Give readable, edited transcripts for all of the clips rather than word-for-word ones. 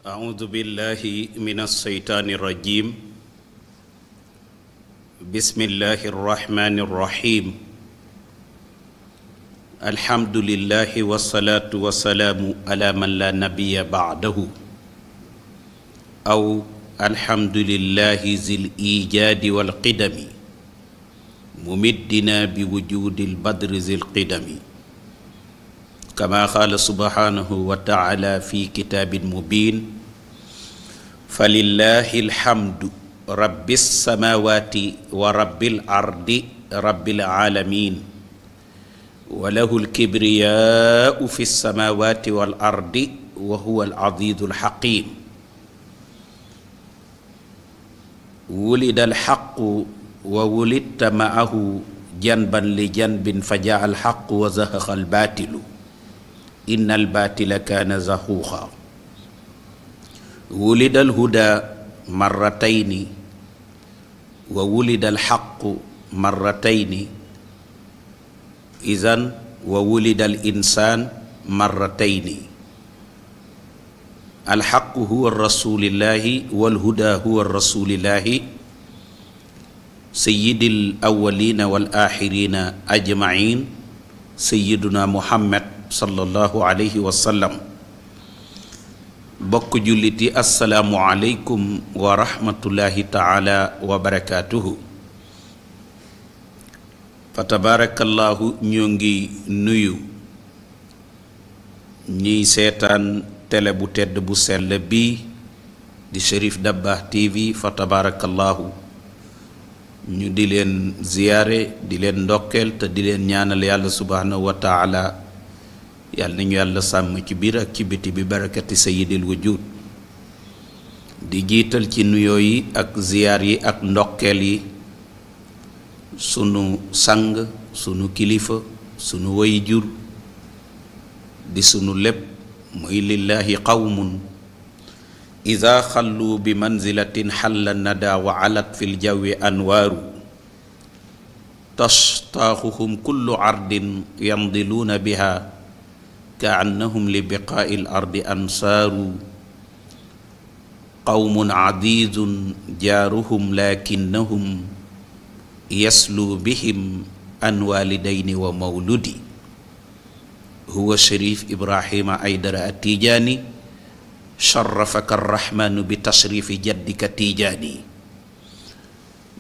أعوذ بالله من الشيطان الرجيم بسم الله الرحمن الرحيم الحمد لله والصلاة والسلام على من لا نبي بعده أو الحمد لله ذي الإيجاد والقدم ممدنا بوجود البدر ذي القدم كما قال سبحانه وتعالى في كتاب مبين فلله الحمد رب السماوات ورب الأرض رب العالمين وله الكبرياء في السماوات والأرض وهو العزيز الحكيم ولد الحق وولدت معه جنبا لجنب فجاء الحق وزهق الباطل إن الباطل كان زهوقا ولد الهدى مرتين وولد الحق مرتين إذن وولد الإنسان مرتين الحق هو الرسول الله والهدى هو الرسول الله سيد الأولين والآخرين أجمعين سيدنا محمد صلى الله عليه وسلم بك جلتي السلام عليكم ورحمة الله تعالى وبركاته فتبارك الله نيونغي نيو ني سيتان télé bu tedd bu sell bi di Cherif Dabakh TV fa tabarakallahu ñu di leen ziyaare di leen ndokkeel te di leen ñaanal yàlla subhanahu wa taala yàlla nañu yàlla sàmm ci biir ak ci biti bi barakati sayyidil wujud di jiital ci nuyoo yi ak ziyaar yi ak ndokkeel yi sunu sang sunu kilifa sunu wayjur di sunu lépp muy lillahi qawmun ida xallu bi manzilatin xalla nada wa alat fi ljawi anwaaru tastaaxuhum kullu ardin yandiluuna biha ka annahum li biqaai l ardi ansaaru qawmun adizun jaaruhum lakinnahum yaslu bihim an walidayni wa mawludi huwa Cherif Ibrahima Aidara At-Tidjani sharrafaka arrahmanu bi tashrifi jaddika Tidjani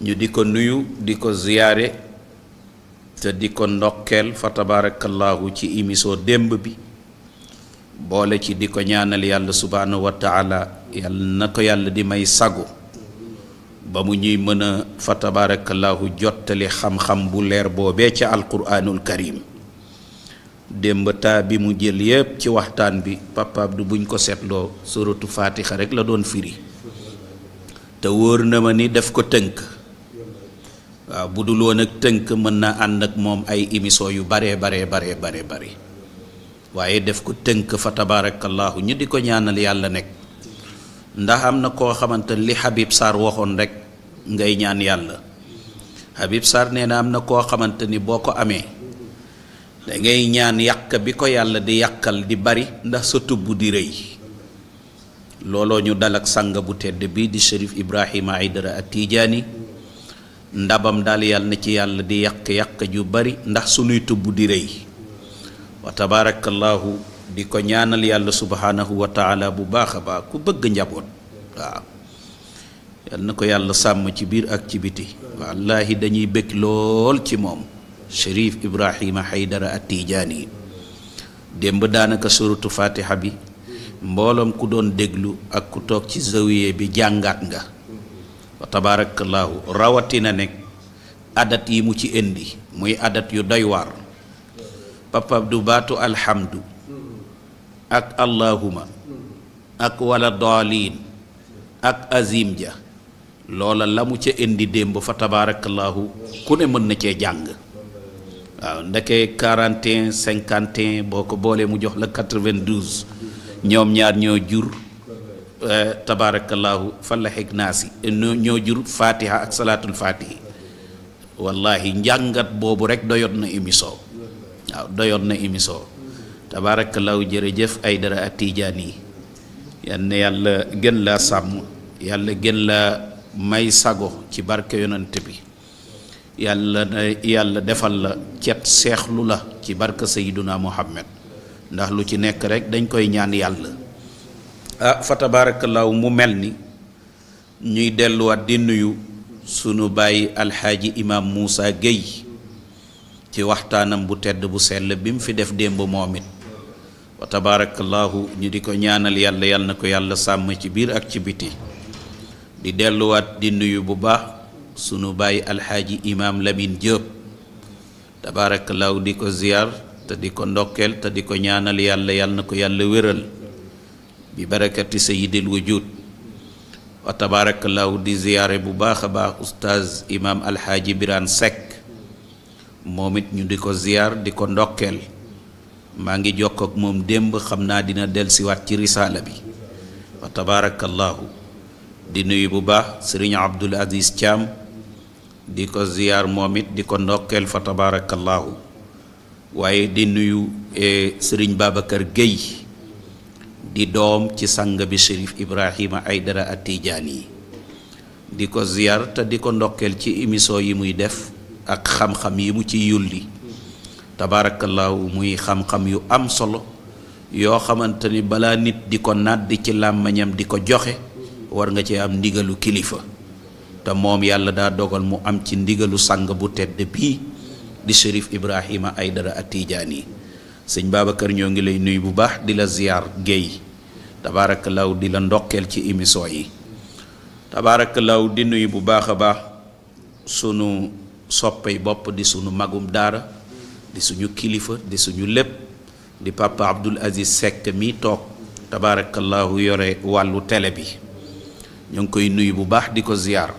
ñu di ko nuyu di ko ziyaare te di ko ndokkeel fa tabarakallahu ci émission démb bi boole ci di ko ñaanal yàlla subhanahu wa taala yàlla na ko yàlla di may sago ba mu ñuy mën a fa tabarakallahu jottali xam-xam bu leer boobee ca alquranul karim démb taa bi mu jël yépp ci waxtaan bi Papa Abdou buñ ko seetloo suratu Fatiha rek la doon firi te wóor na ma ni def ko tënk waaw bu dul woon ak tënk mën na ànd ak moom ay émission yu bare waaye def ko tënk fa tabarakallahu ñu di ko ñaanal yàlla nekk ndax am na koo xamante li Habib Sarr waxoon rek ngay ñaan yàlla Habib Sarr nee na am na koo xamante ni boo ko amee da ngay ñaan yàq bi ko yàlla di yàqal di bari ndax sa tubb di rëy looloo ñu dal ak sang bu tedd bi di Cherif Ibrahima Aidara At-Tidjani ndabam daal yàlla na ci yàlla di yàq ju bari ndax sunuy tubb di rëy wa tabarakallahu di ko ñaanal yàlla subhanahu wa taala bu baax a baax ku bëgg njaboot waaw yàlla na ko yàlla sàmm ci biir ak ci biti wallaahi dañuy bëgg lool ci moom Cherif Ibrahima Aidara At-Tidjani démb daanaka suratu Fatiha bi mbooloom ku doon déglu ak ku toog ci zawiye bi jàngaat nga wa tabarakallahu rawatina nekk adat yi mu ci indi muy adat yu doy waar Papa Abdou baatu alhamdu ak allahuma ak wala daalin ak azim ja loola la mu ca indi démb fa tabarakallahu ku ne mën na cee jàng waaw ndeke 41 51 boo ko boolee mu jox la 92 ñoom ñaar ñoo jur tabarakallahu falaxeeg naasi ñoo jur fatiha ak salaatul fatihi wallahi njàngat boobu rek doyoon na émission waaw doyoon na émission tabarakallahu jërëjëf Aidara At-Tidjani yal na yàlla gën laa sàmm yàlla gën laa may sago ci barke yonent bi yàlla na yàlla defal la cet seexlu la ci barke Sayyiduna Muhammad ndax lu ci nekk rek dañ koy ñaan yàlla fa tabaarakallaahu mu mel ni ñuy delluwaat di nuyu sunu bàyyi alxaaji imam Moussa Gueye ci waxtaanam bu tedd bu sell bi mu fi def démb moom it wa tabaarakallaahu ñu di ko ñaanal yàlla yàlla na ko yàlla sàmm ci biir ak ci biti di delluwaat di nuyu bu baax sunu bàyyi alxaaji imam Lamine Diop tabaarakallaahu di ko ziyaar te di ko ndokkeel te di ko ñaanal yàlla yàlla na ko yàlla wéral bi barakati sayyidil wujud wa tabaarakallaahu di ziyaare bu baax a baax oustaz imam alxaaji Birane Seck moom it ñu di ko ziyaar di ko ndokkeel maa ngi jokk ak moom démb xam naa dina dellusiwaat ci risaala bi wa tabaarakallaahu di nuyu bu baax sëriñ Abdul Aziz Thiam di ko ziyaar moom it di ko ndokkeel fa tabaarakallaahu waaye di nuyu sëriñ Babacar Gueye di doom ci sang bi Chérif Ibrahima Aydara At-Tijaani di ko ziyaar te di ko ndokkeel ci émission yi muy def ak xam-xam yi mu ci yulli tabaarakallaahu muy xam-xam yu am solo yoo xamante ni balaa nit di ko nàddi ci làmmañam di ko joxe war nga ci am ndigalu kilifa te moom yàlla daa dogal mu am ci ndigalu sang bu tedd bii di Chérif Ibrahima Aydara At-Tijaani sëñ Babacar ñoo ngi lay nuyu bu baax di la ziyaar Guèye tabaarakallaahu di la ndokkeel ci émission yi tabaarakallaahu di nuyu bu baax a baax sunu soppay bopp di sunu magum daara di suñu kilifa di suñu lépp di papa Abdul Aziz Seck mi toog tabaarakallaahu yore wàllu télé bi ñoo ngi koy nuyu bu baax di ko ziyaar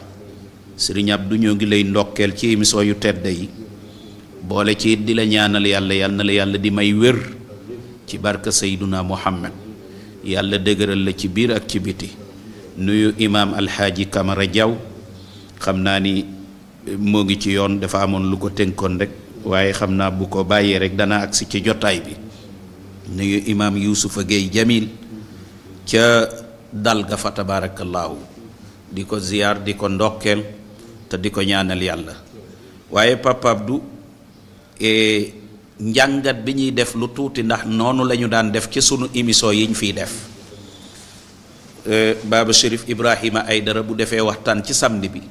Sëriñ Abdou ñoo ngi lay ndokkeel ci émission yu tedd yi boole ci di la ñaanal yàlla yàlla na la yàlla di may wér ci barka Sayyiduna Muhammad yàlla dëgëral la ci biir ak ci biti nuyu imaam alxaaji Kamara Diaw xam naa ni moo ngi ci yoon dafa amoon lu ko tënkoon rek waaye xam naa bu ko bàyyee rek dana agsi ci jotaay bi nuyu imaam Yuusufa Gueye Jamil ca dal ga fa tabaarakallaahu di ko ziyaar di ko ndokkeel te di ko ñaanal yàlla waaye Papa Abdou njàngat bi ñuy def lu tuuti ndax noonu la ñu daan def ci sunu émission yi ñu fiy def Baba Chérif Ibrahima Aydara bu defee waxtaan ci samedi bi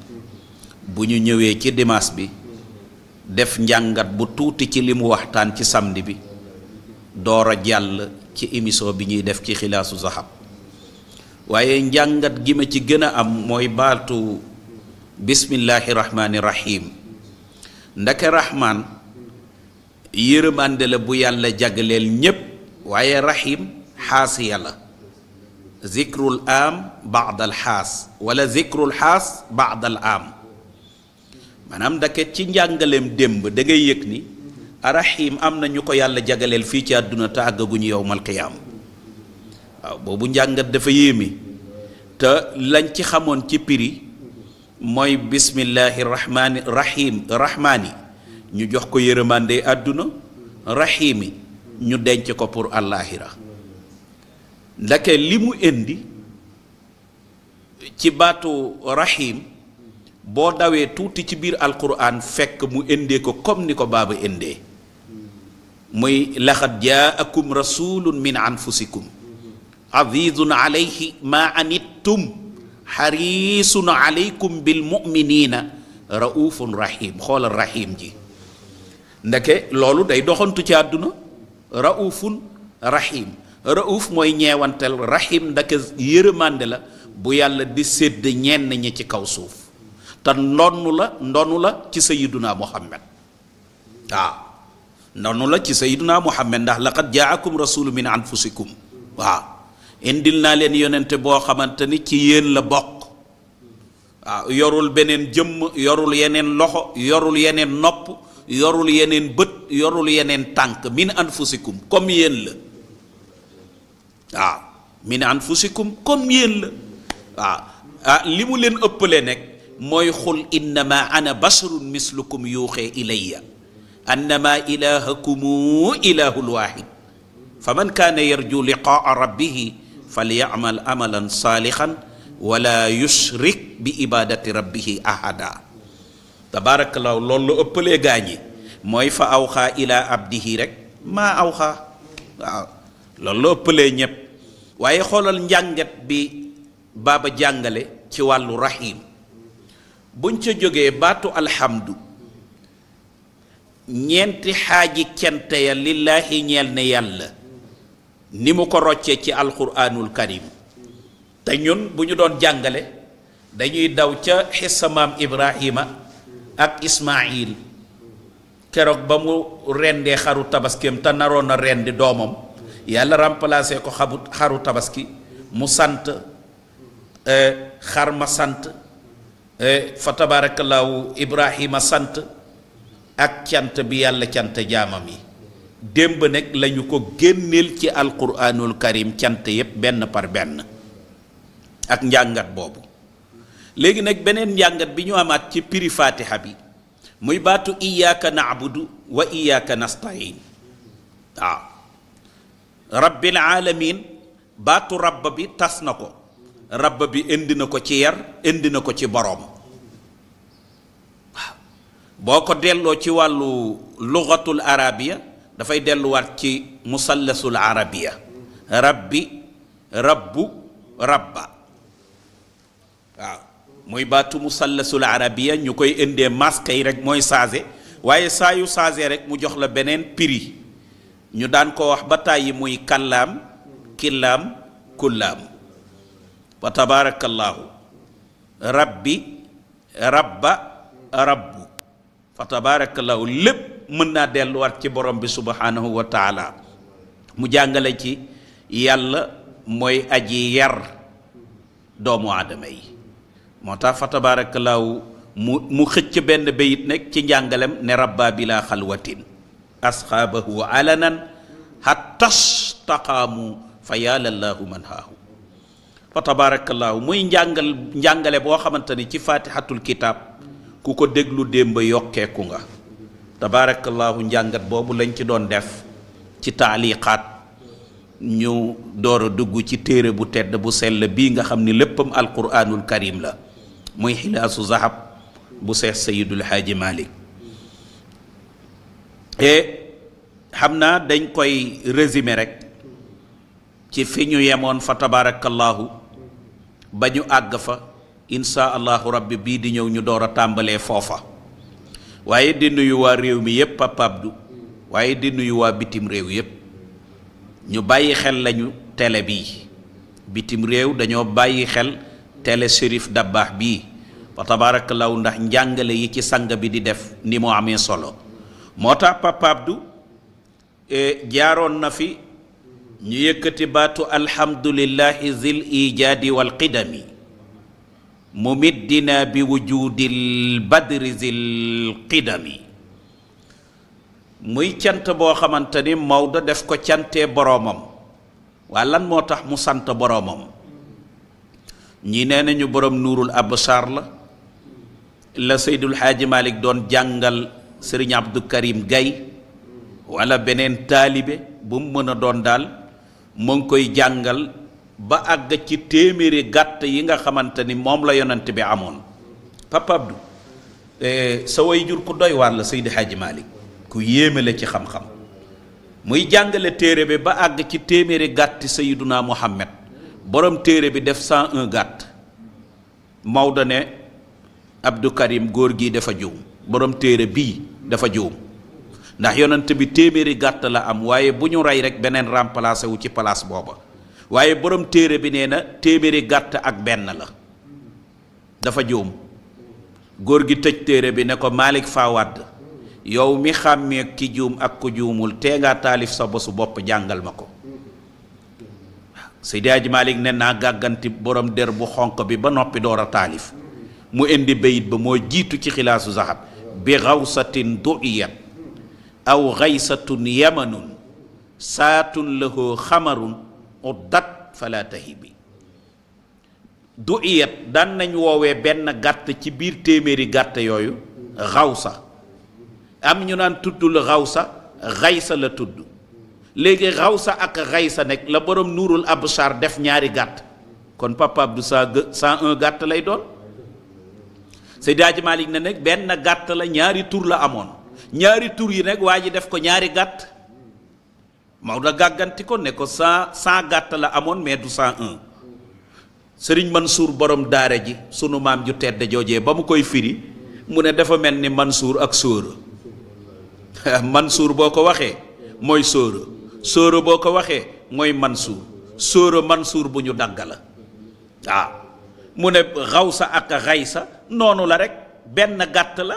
bu ñu ñëwee ci dimanche bi def njàngat bu tuuti ci li mu waxtaan ci samedi bi door a jàll ci émission bi ñuy def ci xilaasu zahab waaye njàngat gi ma ci gën a am mooy baatu bismillahi rahmaani rahim ndake rahmaan yërëmande la bu yàlla jagleel ñépp waaye rahim xaasiya la zikrul am baadal xaas wala zikrul xaas baadal am maanaam ndake ci njàngaleem démb da ngay yëg ni rahim am na ñu ko yàlla jagleel fii ci àdduna te àggaguñu yowmal qiyaam waaw boobu njàngat dafa yéeme te lañ ci xamoon ci piri mooy bismillahi rahmaani rahim rahmaani ñu jox ko yërëmande àdduna rahimi ñu denc ko pour àllaaxira ndake li mu indi ci baatu rahim boo dawee tuuti ci biir alquran fekk mu indee ko comme ni ko baaba indee muy laxad jaakum rasulun min anfusikum azizun alayhi ma anittum xarisun alaykum bil muminina raufun rahim xoolal rahim ji ndeke loolu day doxantu ci àdduna raufun rahim rauf mooy ñeewantel rahim ndeke yërëmande la bu yàlla di sédd ñenn ñi ci kaw suuf te ndonu la ci sayyiduna muhammad waaw ndonu la ci sayyiduna muhammad ndax laqad jaakum rasulu min anfusikum waaw indil naa leen yonente boo xamante ni ci yéen la bokk waaw yorul beneen jëmm yorul yeneen loxo yorul yeneen nopp yorul yeneen bët yorul yeneen tànk min anfusikum comme yéen la waaw min anfusikum comme yéen la waaw li mu leen ëppale nekk mooy xul innama ana basharun mislukum yuuxee ilayya annama ilahakumu ilahul wahid fa man kaana yarju liqaa rabbihi falyamal amalan saalihan wala yushrik bi ibadati rabbihi ahada. tabaarakallaahu loolu lu ëppalee gaañi mooy fa awxaa ila abdihi rek maa awxaa. waaw loolu lu ëppalee ñépp. waaye xoolal njàngat bi baaba jàngale ci wàllu rahim buñ ca jógee baatu alhamdu ñeenti xaaji cente ya lillaahi ñeel ne yàlla ni mu ko roccee ci alquraanul karim te ñun bu ñu doon jàngale dañuy daw ca xissa maam ibrahima ak ismail keroog ba mu rendee xaru tabaskeem te naroon a rendi doomam yàlla remplacé ko xaru tabaski mu sant xar ma sant fa tabaarakallaahu ibrahima sant ak cant bi yàlla cant jaamam yi. démb nag lañu ko génneel ci alquraanul karim cant yépp benn par benn ak njàngat boobu. léegi nag beneen njàngat bi ñu amaat ci piri fatiha bi muy baatu iyyaka na'budu wa iyyaka nasta'in. waaw rabbil alamin baatu rabb bi tas na ko. rabb bi indi na ko ci yar indi na ko ci boroom. waaw boo ko delloo ci wàllu lugatul arabiya dafay delluwaat ci musallasul arabiya rabbi rabbu rabba. waaw muy baatu musallasul arabiya ñu koy indee masque yi rek mooy changé waaye saa yu changé rek mu jox la beneen prix. ñu daan ko wax ba tàyyi muy kallaam killaam kullaam. wa tabaarakallaahu rabbi rabba rabbu fa tabaarakallaahu lépp mën naa delluwaat ci borom bi subhaanahu wa taala. mu jàngale ci yàlla mooy aji yar doomu aadama yi. moo tax fa tabaarakallaahu mu xëcc benn bayit nekk ci njàngalem ne rabba bila xalwatin asxaabahu alanan hatta staqaamu fa yàllallaahu man haahu. fa tabaarakallaahu muy njàngale boo xamante ni ci faatihatul kitaab ku ko déglu démb yokkeeku nga. tabaarakallaahu njàngat boobu lañ ci doon def ci taaliqaat ñu door a dugg ci téere bu tedd bu sell bii nga xam ni léppam alquraanul karim la muy xilaasu zahab bu seex sayidul haaji malik. xam naa dañ koy résumer rek ci fi ñu yemoon fa tabaarakallaahu ba ñu àgg fa insha allahu rabbi bii di ñëw ñu door a tàmbalee foofa. waaye di nuyu waa réew mi yépp Papa Abdou waaye di nuyu waa bitim réew yépp. ñu bàyyi xel lañu télé bii bitim réew dañoo bàyyi xel télé Chérif Dabakh bii fa tabaarakallaahu ndax njàngale yi ci sang bi di def ni mu amee solo. moo tax Papa Abdou jaaroon na fi ñu yëkkati baatu alhamdulillahi zil ijaadi wal qidami mumiddina bi wujudil badri zil qidami. muy cant boo xamante ni Maodo def ko cantee boroomam. waa lan moo tax mu sant boroomam. ñi nee nañu boroom nuurul absar la Seydul Xaaji Malik doon jàngal Sëriñ Abdou Karim Gaye wala beneen taalibe bu mu mën a doon daal mu ngi koy jàngal ba àgg ci téeméeri gàtt yi nga xamante ni moom la yonent bi amoon. Papa Abdou sa way jur ku doy waar la Seydi Xaaji Malik ku yéeme la ci xam-xam muy jàngale téere bi ba àgg ci téeméeri gàtt Sayyiduna Muhammad borom téere bi def 101 gàtt. Maodo ne Abdou Karim góor gi dafa juum borom téere bii dafa juum ndax yonent bi téeméeri gàtt la am waaye bu ñu rey rek beneen remplacé wu ci place booba waaye borom téere bi nee na téeméeri gàtt ak benn la dafa juum. góor gi tëj téere bi ne ko Malick Fawad yow mi xàmmee ki juum ak ku juumul tee ngaa taalif sa bosu bopp jàngal ma ko. Seydi Hadji Malick ne naa gàgganti borom der bu xonq bi ba noppi door a taalif mu indi bayit ba moo jiitu ci xilaasu zahab bi xawsatin du'iyat aw xaysatun yamanun saatun lahu xamarun uddat fala tahibi. du'iyat daan nañ woowee benn gàtt ci biir téeméeri gàtt yooyu xawsa am ñu naan tuddul xawsa xaysa la tudd léegi xawsa ak xaysa nekk la borom nuurul absar def ñaari gàtt kon Papa Abdou 101 gàtt lay doon. Seydi Hadji Malick ne nag benn gàtt la ñaari tur la amoon ñaari tur yi nag waa ji def ko ñaari gàtt Maodo gàgganti ko ne ko 100 gàtt la amoon mais du 101. Sëriñ Mansour borom daara ji sunu maam ju tedd joojee ba mu koy firi mu ne dafa mel ni Mansour ak sóora Mansour boo ko waxee mooy sóora sóora boo ko waxee mooy Mansour sóora Mansour bu ñu dagg la waaw mu ne xawsa ak xaysa noonu la rek benn gàtt la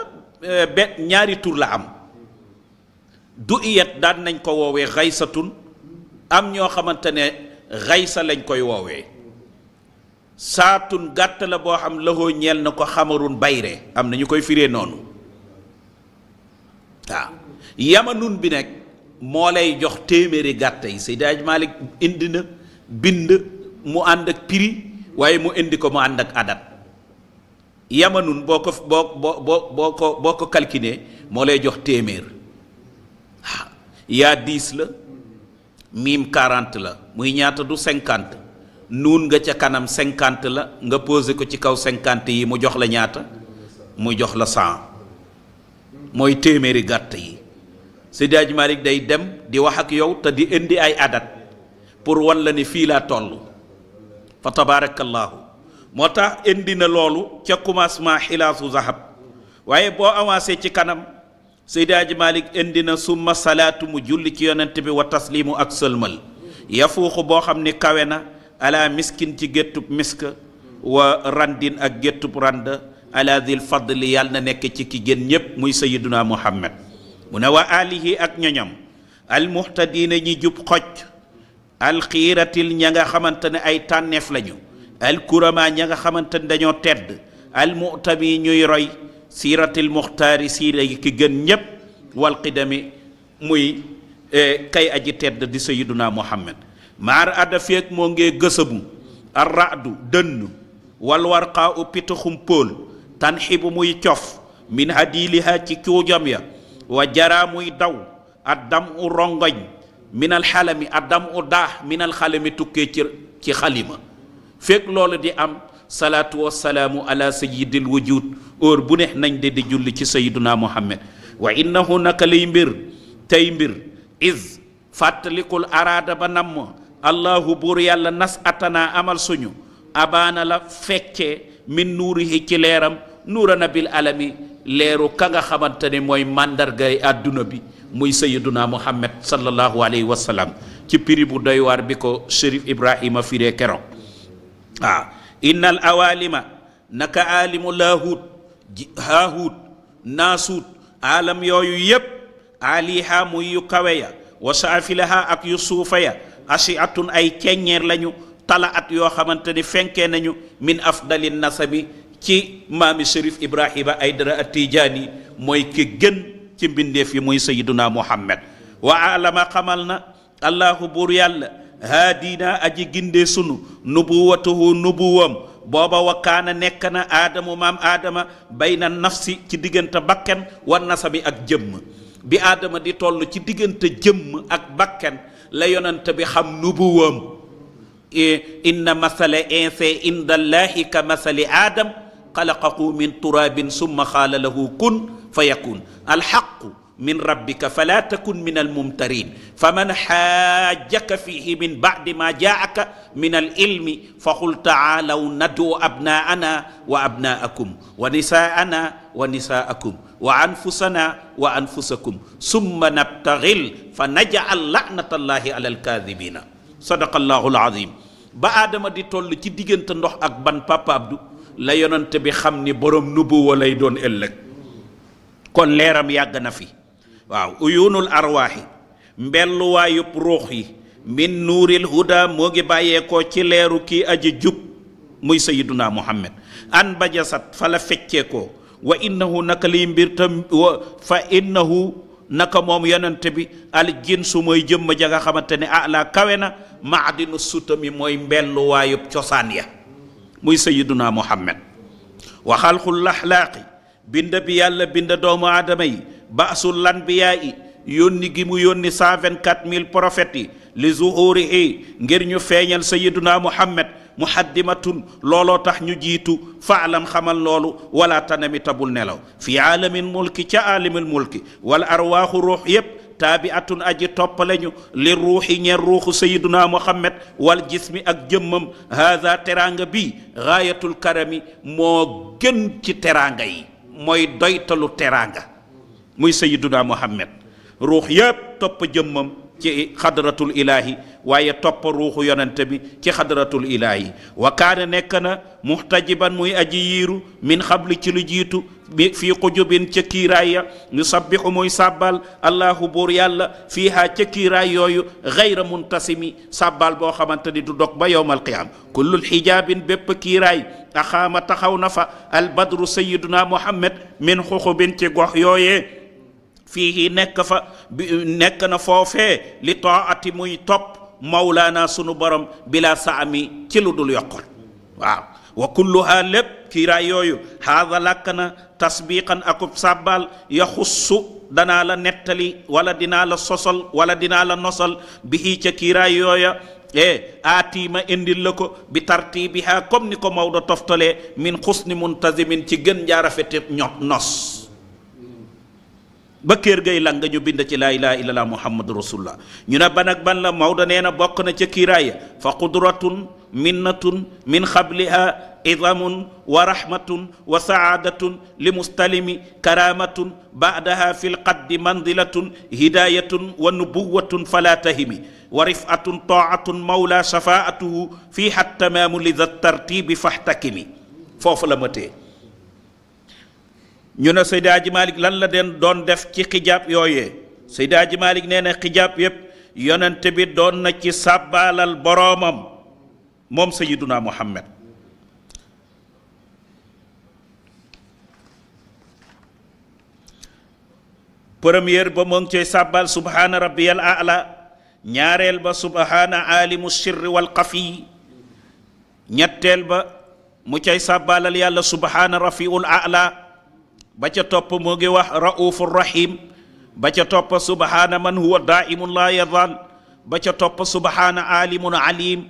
ñaari tur la am du iyet daan nañ ko woowee xaysatun am ñoo xamante ne xaysa lañ koy woowee saatun gàtt la boo xam laxoo ñeel na ko xamarun bayre am na ñu koy firee noonu waaw yamanun bi nekk moo lay jox téeméeri gàtt yi Seydi Hadji Malick indi na bind mu ànd ak prix waaye mu indi ko mu ànd ak adat yamanun boo ko calculé moo lay jox téeméer waaw yaa 10 la miim 40 la muy ñaata du 50 nuun nga ca kanam 50 la nga posé ko ci kaw 50 yi mu jox la ñaata mu jox la 100 mooy téeméeri gàtt yi Seydi Hadji Malick day dem di wax ak yow te di indi ay adat pour wan la ni fii laa toll fa tabarakallahu moo tax indi na loolu ca commencement xilaasu zahab waaye boo avancé ci kanam Seydi Hadji Malick indi na summa salaatu mu julli ci yonent bi wa taslimu ak sëlmal yafuuxu boo xam ni kawe na ala miskin ci géttub misk wa randin ak géttub rand ala dil fadli yàlla na nekk ci ki gën ñépp muy sayiduna muhammad mu ne wa alihi ak ñoñam almuhtadina ñi jub xoj alxiiratil ña nga xamante ne ay tànneef lañu alkurama ña nga xamante ne dañoo tedd almutami ñuy roy siiratil muxtaari siira yi ki gën ñépp wal qidami muy kay aji tedd di sayiduna muhammad maar adda feek moo ngee gësabu arradu dënn wal warqaa u pitaxum póol tanxibu muy cof min hadiliha ci cuujam ya wa jara muy daw addam u rongoñ min alxalami addam u daax min alxalami tukkee ci xalima fekk loolu di am salaatu wassalaamu ala sayidil wujud óor bu ne nañ de di julli ci sayiduna muhammad wa innahu naka lay mbir tey mbir is fàttalikul araada ba namm allahu buur yàlla nas atana amal suñu abaana la feccee min nuurihi ci leeram nuura nabil alami leeru ka nga xamante ne mooy màndargay àdduna bi muy sayiduna muhammad sallallahu alayhi wa sallam ci piri bu doy waar bi ko Chérif Ibrahima firee kero waaw innal awalima naka aalimu laahut haahut naasuut aalam yooyu yépp aliha muy yu kawe ya wa saafilaha ak yu suufa ya asiatun ay ceññeer lañu tala at yoo xamante ni fenkee nañu min afdali nasabi ci maami Chérif Ibrahima Aydara At-Tijaani mooy ki gën ci mbindeef yi muy sayiduna muhammad wa alama xamal na allahu buur yàlla haadina aji gindee sunu nubuwatuhu nubuwam booba wakkaana nekk na aadamu maam aadama bayna nafsi ci diggante bakken wa nasabi ak jëmm bi aadama di toll ci diggante jëmm ak bakken la yonent bi xam nubuwam inna masala insa inda allahi ka masali aadam xalaqahu min turabin summa xaala lahu kun fa yakun alxaqu min rabbika fala takun min almumtarin faman xaajaka fihi min bacdi ma jaaka min alilmi fa qul taalaw nadu abnaana wa abnaakum wa nisaana wa nisaakum wa anfusana wa anfusakum summa nabtaxil fa najal laanatallahi ala alkaadibina sadaqa allahu alazim ba aadama di toll ci diggante ndox ak ban Papa Abdou la yonante bi xam ni borom nubuwa lay doon ëllëg kon leeram yàgg na fi waaw uyunul arwaaxi mbelluwaayub ruux yi min nuuril huda moo ngi bàyyeekoo ci leeru kii aji jub muy sayiduna muhammad an bajasat fa la fecceekoo wa innahu naka liy mbir tam fa innahu naka moom yonente bi al jinsu mooy jëmm ja nga xamante ne ala kawe na maadinu sutami mooy mbelluwaayub cosaan ya muy sayiduna muhammad wa xalqul laxlaaqi bind bi yàlla bind doomu aadama yi baasul lanbiyaa yi yónni gi mu yónni 124 000 prophètes yi li zuhurihi ngir ñu feeñal sayyiduna muhammad muhaddimatun looloo tax ñu jiitu faalam xamal loolu wala tanami tabul nelaw fi aalamin mulki ca aalimil mulki wal arwaaxu ruux yépp taabiatun aji toppaleñu li ruuxi ñeer ruuxu sayyiduna muhammad wal jismi ak jëmmam haada teraanga bi gaayatul karami moo gën ci teraanga yi mooy doytalu teraanga muy sayyiduna muhammad ruux yépp topp jëmmam ci xadratul ilaahi waaye topp ruuxu yonente bi ci xadratul ilaahi wa kaana nekk na muhtajiban muy aji yiiru min xabli ci lu jiitu bi fii xujubin ca kiiraay ya yusabbixu muy sàbbal allahu buur yàlla fiiha ca kiiraay yooyu gayra muntasimi sàbbal boo xamante ni du dog ba yowmal qiyaam kullul xijaabin bépp kiiraay axaama taxaw na fa albadru sayiduna muhammad min xuxubin ci gox yooyee fii nekk fa nekk na foofee li taati muy topp mawlaana sunu borom bila saami ci lu dul yokkol waaw wa kulluha lépp kiiraay yooyu haada làkk na tasbiqan akub sàbbal yaxussu danaa la nettali wala dinaa la sosal wala dinaa la nosal bihi ca kiiraay yooya aatiima indil la ko bi tartibiha comme ni ko Maodo toftalee min xusni muntazimin ci gën njaarafete nos ba kër gay lang nga ñu bind ci laa ilaha illallah muhammadu rasulullah ñu ne ban ak ban la Maodo nee na bokk na ca kiiraaya fa qudratun minnatun min xabliha idamun wa rahmatun wa saadatun li mustalimi karamatun baadaha fi lqaddi manzilatun hidayatun wa nubuwatun fala tahimi wa rifatun taatun mawla shafaatuhu fiha tamaamu li da tartibi fahtakimi foofu la ma tee ñu ne Seydi Hadji Malick lan la den doon def ci xijaab yooyee Seydi Hadji Malick nee na xijaab yépp yonente bi doon na ci sàbbaalal boroomam moom Sayyiduna Muhammad première ba mu ngi cay sàbbaal subhaana rabbiyal a'la ñaareel ba subhaana aalimu sirri wal xafi ñetteel ba mu cay sàbbaalal yàlla subhaana rafiul a'la ba ca topp mu ngi wax raufur rahim ba ca topp subhaana man huwa daimun la yazal ba ca topp subhaana alimun alim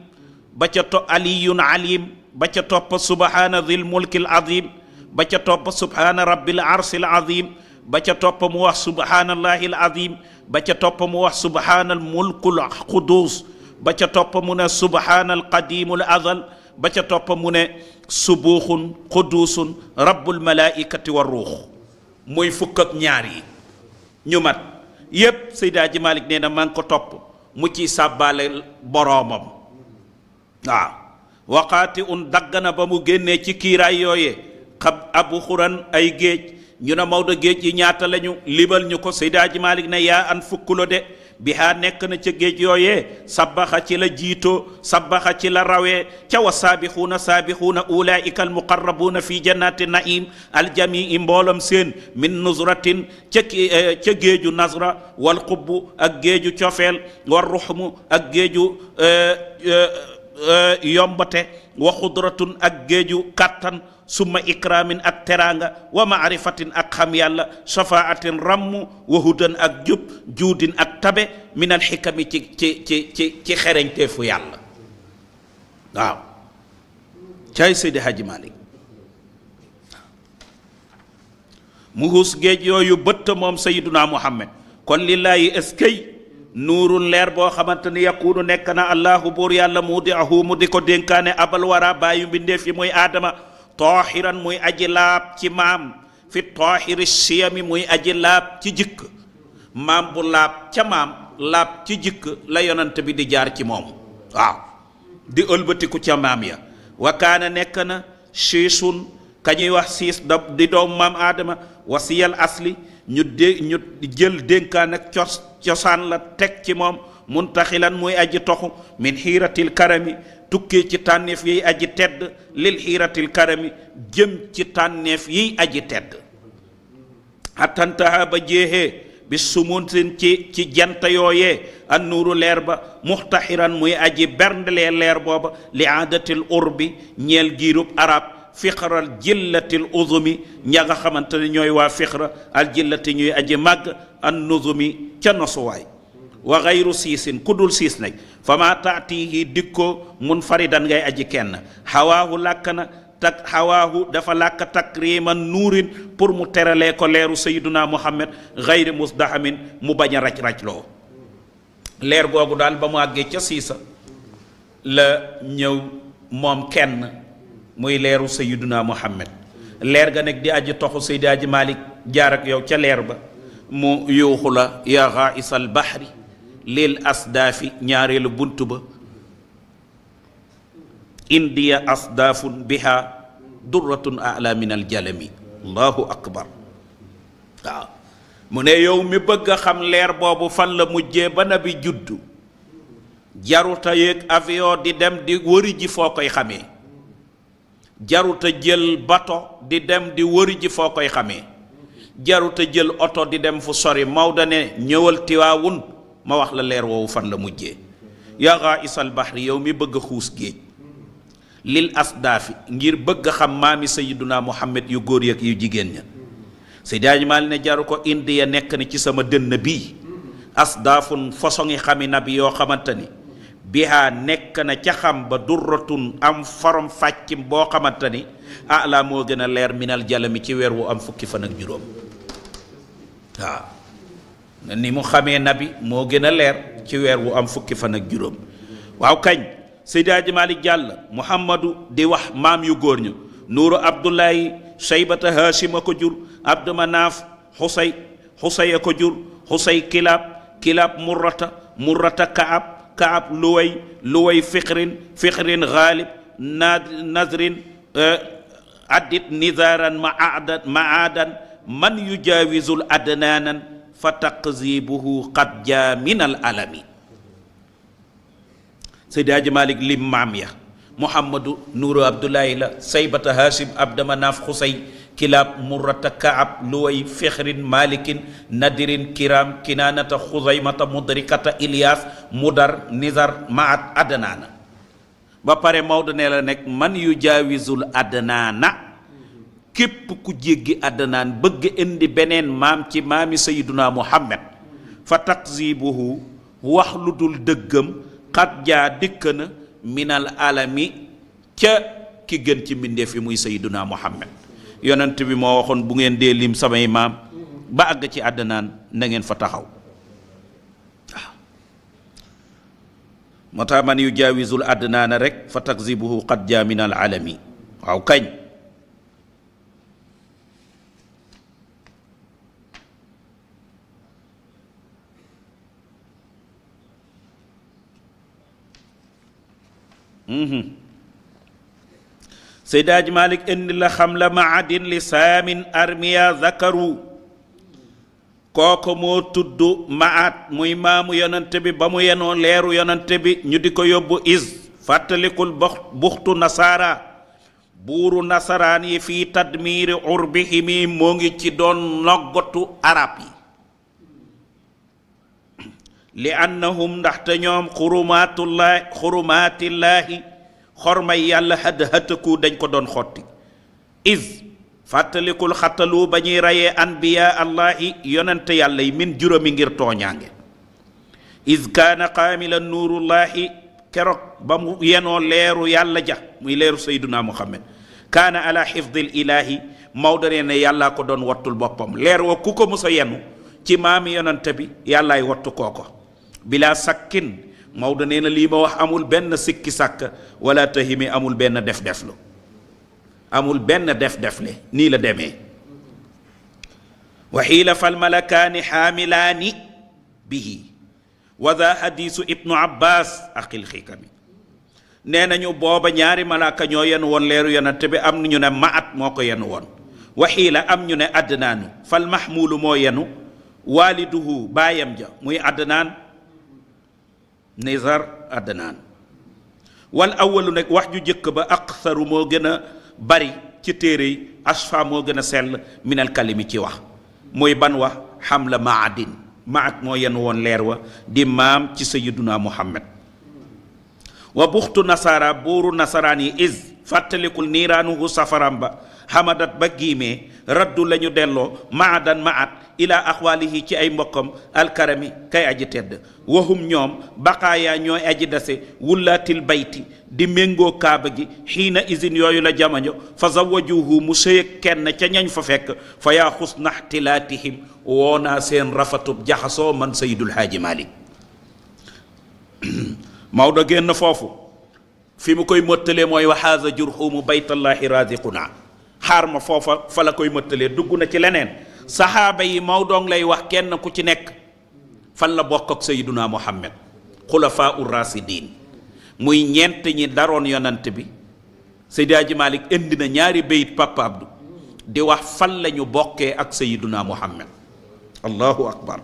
ba ca topp aliyun alim ba ca topp subhaana dhil mulkil azim ba ca topp subhaana rabbil arsil azim ba ca topp mu wax subhaanallahi al azim ba ca topp mu wax subhaanal mulkul qudus ba ca topp mu ne subhaanal qadimul azal ba ca topp mu ne subuuxun quduusun rabbul malaikati wa ruux muy fukk ak ñaar yi ñu mat yépp Seydi Hadji Malick nee na maa ngi ko topp mu ciy sàbbaale boroomam waaw waxaati un dagg na ba mu génnee ci kiiraay yooyee xab abu xuran ay géej ñu ne Maodo géej yi ñaata lañu libal ñu ko Seydi Hadji Malick ne yaa an fukkulo de bihaa nekk na ca géej yooyee sabaxa ci la jiitoo sabaxa ci la rawee ca wa saabixuuna ulaika almuqarrabuuna fi jannati naim aljamii mboolam seen min nuzratin ca géeju nazra wal xubbu ak géeju cofeel war ruxmu ak géeju yombate wa xudratun ak géeju kàttan summa ikraamin ak teraanga wa maarifatin ak xam yàlla shafaatin ramm wa hudan ak jub juudin ak tabe min al xikami ci xereñteefu yàlla waaw caay Seydi Hadji Malick mu xuus géej yooyu bëtt moom Sayyiduna Muhammad kon lillaahi eskay nuurun leer boo xamante ni yaquunu nekk na allahu buur yàlla mu di ahu mu di ko dénkaane abal wara bàyyu mbindeef yi muy aadama taahiran muy aji laab ci maam fi taahiri siyami muy aji laab ci jikk maam bu laab ca maam laab ci jikk la yonent bi di jaar ci moom waaw di ëlbatiku ca maam ya wa kaana nekk na siisun ka ñuy wax siis da di doom maam aadama wasiyal asli ñu jël dénkaan ak cosaan la teg ci moom muntaxilan muy aji toxu min xiiratil karami tukkee ci tànneef yiy aji tedd lil xiiratil karami jëm ci tànneef yiy aji tedd attantaha ba jeexee bi sumuntin ci jant yooyee an nuuru leer ba muxtaxiran muy aji berndelee leer booba li aadatil urbi ñeel giirub arab fiqral jillatil uzumi ña nga xamante ne ñooy waa fiqra al jillati ñuy aji màgg an nuzumi ca nosuwaay wa gayru siisin ku dul siis nag fa ma taatihi dikko munfaridan ngay aji kenn xawaahu làkk na tak xawaahu dafa làkk takriman nuurin pour mu teralee ko leeru sayyiduna muhammad gayri musdahamin mu bañ a raj-raj loo leer googu daal ba mu àggee ca siisa la ñëw moom kenn muy leeru sayyiduna muhammad leer ga nag di aji toxu Seydi Aji Malik jaar ak yow ca leer ba mu yuuxu la yaa ghaisal bahri lil asdaafi ñaareelu bunt ba indiya asdaafun biha durratun ala min aljalami allahu akbar waaw mu ne yow mi bëgg a xam leer boobu fan la mujjee ba nabi juddu jaruta yéeg avion di dem di wëri ji foo koy xamee jaruta jël bato di dem di wëri ji foo koy xamee jaruta jël oto di dem fu sori Maodo ne ñëwal Tiwaawun ma wax la leer woowu fan la mujjee yaa ghaisal bahri yow mi bëgg a xuus géej lil asdaafi ngir bëgg a xam maami sayyiduna muhammad yu góor yak yu jigéen ña Seydi Aji Maalik ne jaru ko indi ya nekk ni ci sama dënn bii asdaafun façon xami nabi yoo xamante ni bihaa nekk na ca xam ba durratun am forom fàccim boo xamante ni ala moo gën a leer minal jalami ci weer wu am fukki fan ak juróom waaw ni mu xamee nabi moo gën a leer ci weer wu am fukki fan ak juróom waaw kañ Seydi Aji Malik jàll muhammadu di wax maam yu góor ñu nuuru abdullahi shaybata hashima ko jur abdu manaaf xusay ko jur xusay kilaab murrata kaab luway fiqrin ghalib nazrin addit nizaran maadan man yujawizul adnanan fa taqzibuhu qad jaa min al alami Seydi Aji Malik lim maam ya muhammadu nuuru abdullahi la saybata hashim abdamanaaf xusay kilaab murrata kaab luway fexrin malikin nadirin kiram kinaanata xuzaymata mudrikata ilyas mudar nizar maat adnaana ba pare Maodo ne la nekk man yu jaawizul adnaana képp ku jéggi adnaan bëgg indi beneen maam ci maami sayyiduna muhammad fa takzibuhu wax lu dul dëggam xat jaa dikk na minal alami ca ki gën ci mbindeef yi muy sayyiduna muhammad yonent bi moo waxoon bu ngeen dee lim samay maam ba àgg ci àddinaan na ngeen fa taxaw waaw moo tax man yu jaawizul àddinaana rek fa takzibuhu qad jaa min al alami waaw kañ Seydi Aji Malik indi la xam la maadin li saamin armiya zakaru kooku moo tudd maat muy maamu yonante bi ba mu yenoo leeru yonante bi ñu di ko yóbbu is fàttalikul buxtu nasaara buuru nasaraan yi fii tadmiiri urbihimi moo ngi ci doon noggatu arab yi li annahum ndaxte ñoom xurumaatillaahi xormay yàlla hataku dañ ko doon xotti is fàttalikul xatalu ba ñuy reyee anbiya allahi yonente yàlla yi min juróomi ngir tooñaange is kaana qaamila nuurullahi keroog ba mu yenoo leeru yàlla ja muy leeru sayduna muhammad kaana ala xifdil ilahi Maodo nee ne yàllaa ko doon wattul boppam leer wa ku ko musa yenu ci maami yonente bi yàllaay wattu kooko bila sakkin Maodo nee na lii ma wax amul benn sikki sàkk wala tahimi amul benn def-deflu amul benn def-defle nii la demee wa xiila fal malakaani xaamilaani bihi wa daa hadiisu ibnu abbas aqil xikami nee nañu booba ñaari malaaka ñoo yen woon leeru yonante bi am ñu ne maat moo ko yen woon wa xiila am ñu ne adnaanu fal mahmuulu moo yenu waaliduhu baayam ja muy adnaan nizar adnaan wal awalu nag wax ju jëkk ba aqsaru moo gën a bari ci téere yi asfa moo gën a sell minal kalimi ci wax muy ban wax xam la maadin maat moo yenn woon leer wa di maam ci sayyiduna muhammad wa buxtu nasara buuru nasaraan yi is fàttalikul niiraanuhu safaram ba hamadat ba giimee raddu la ñu delloo maadan maat ila axwaalihi ci ay mbokkam alkarami kay aji tedd wahum ñoom baqaayaa ñooy aji dase wullaatil bayti di méngoo kaaba gi xiina isin yooyu la jamono fa zawajuhu mu sëyëg kenn ca ñañ fa fekk fa yaa xusna xtilaatihim woonaa seen rafatub jaxasoo man sayidul haaji Malik Maodo génn foofu fi mu koy mottalee mooy wa haaza jurhumu baytallahi raziquna xaar ma foofa fa la koy mottalee dugg na ci leneen saxaaba yi Maodo lay wax kenn ku ci nekk fan la bokk ak sayiduna Muhammad xulafaa ur rasidin muy ñeent ñi daroon yonant bi Seydi Hadji Malick indi na ñaari bayit Papa Abdou di wax fan la ñu bokkee ak sayiduna Muhammad allahu akbar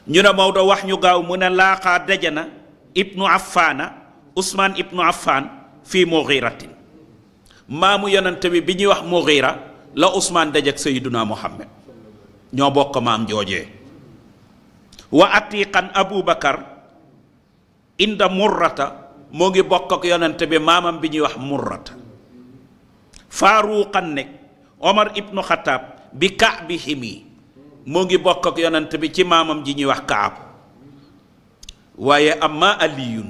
ñu ne Maodo wax ñu gaaw mu ne laaxaa dajana ibnu affaana Ousmane ibnu Affan fii Mughiratin maamu yonante bi ñuy wax Mughira la Ousmane dajak sayiduna Muhammad ñoo bokk maam joojee wa atiqan Aboubacar inda murrata moo ngi bokk ak yonante bi maamam bi ñuy wax murrata faaruqan nekk Omar ibnu Xataab bi Kaabi himi moo ngi bokk ak yonante bi ci maamam ji ñuy wax Kaab waaye amma aliyun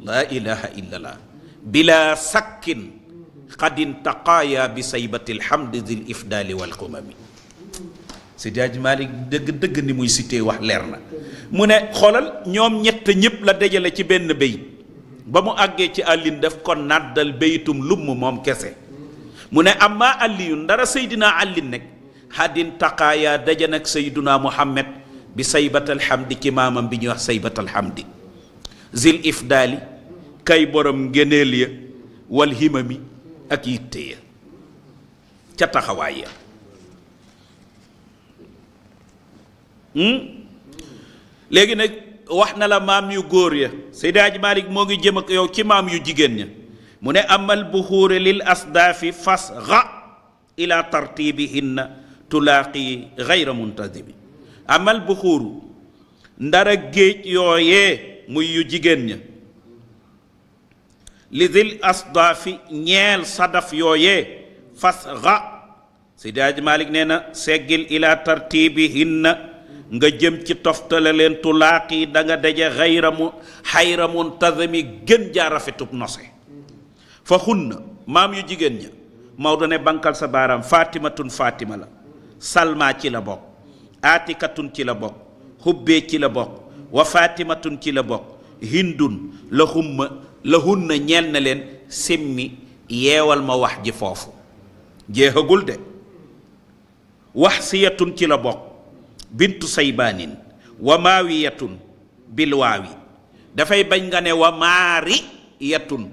laa ilaha illallah bila sakkin xadin taqaaya bi saybatil hamdi zil ifdali wal xumami Seydi Hadji Malick dëgg ni muy cité wax leer na mu ne xoolal ñoom ñett ñëpp la dajale ci benn béyit ba mu àggee ci àllin daf ko nàddal béyitum lumm moom kese mu ne amma aliyun ndara Seydina àllin nekk xadin taqaaya daja nag Seydina Muhammad bi saybatal hamdi ci maamam bi ñuy wax saybatal hamdi zil ifdali kay borom ngéneel ya wal himami ak yitte ya ca taxawaay ya léegi nag wax na la maam yu góor ya Seydi Hadji Malick moo ngi jëm ak yow ci maam yu jigéen ña mu ne amal buxuuri lil asdaafi fasga ila tartibihinna tulaaqi gayra muntazimi amal buxuuru ndara géej yooyee muy yu jigéen ña li dil asdaafi ñeel sadaf yooyee fasga Seydi Hadji Malick nee na seggil ila tartibihinna nga jëm ci toftale leen tulaaqi da nga daje xayra muntazami gën jaa rafetub nose fa xunna maam yu jigéen ña Maodo ne bankal sa baaraam fatimatun fatima la salma ci la bokk atikatun ci la bokk xubbee ci la bokk wa fatimatun ci la bokk hindun la hunna ñeel na leen simmi yeewal ma wax ji foofu jeexagul de wax siyatun ci la bokk bintu saybaanin wa maawiyatun bil waawi dafay bañ nga ne wa maari yatun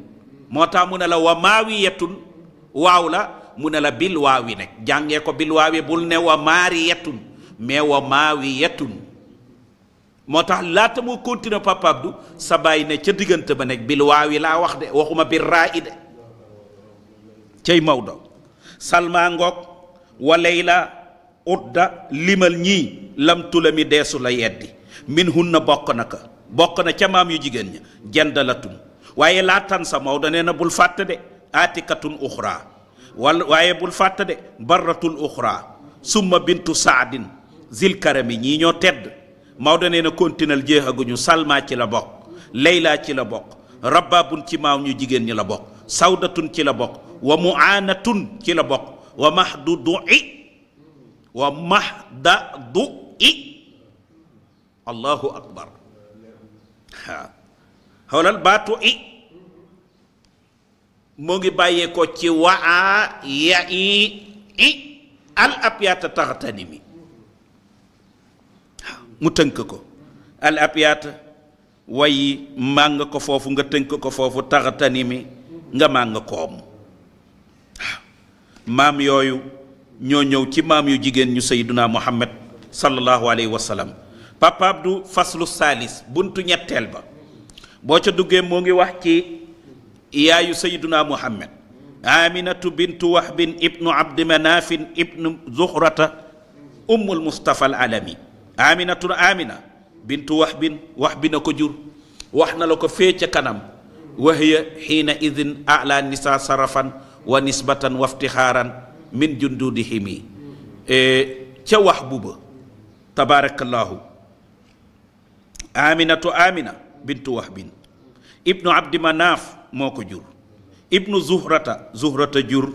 moo tax mu ne la wa maawiyatun waaw la mu ne la bil waawi nekk jàngee ko bil waawi bul ne wa maari yatun mais wa maawiyatun moo tax laata moo continuer Papa Abdou sa bàyyi ne ca diggante ba nekk bil waawi laa wax de waxuma bir raa i de cay Maodo salma ngoog wa layla udda limal ñii lam tulami deesu la yeddi min hunna bokk na ca maam yu jigéen ña jendalatun waaye laa tan sa Maodo nee na bul fàtte de atikatun uxra waaye bul fàtte de barratul uxra summa bintu saadin zil karami ñii ñoo tedd Maodo nee na continuel jeexaguñu salma ci la bokk layla ci la bokk rababun ci maam ñu jigéen ñi la bokk sawdatun ci la bokk wa muanatun ci la bokk wa mahdudu allahu akbar xoolal baatu moo ngi bàyyee ko ci waa ya al abyaata taxtani mi mu tënk ko al abyaata wayi màng ko foofu nga tënk ko foofu taxtani mi nga màng koom maam yooyu ñoo ñëw ci maam yu jigéen ñu sayyiduna Muhammad sallallahu alayhi wa sallam Papa Abdou faslu saalis buntu ñetteel ba boo ca duggee moo ngi wax ci yaayu sayyiduna Muhammad aminatu bintu wahbin ibnu abdi manafin ibnu zuhrata ummul mustafa al alami amina bintu wahbin ko jur wax na la ko fee ca kanam wa hiya xiina idin ala nisa sarafan wa nisbatan wa iftixaaran min jundudihimi ca wax buba tabarakallahu aminatu amina bintu wahbin ibnu abdi manaaf moo ko jur ibnu zuhrata jur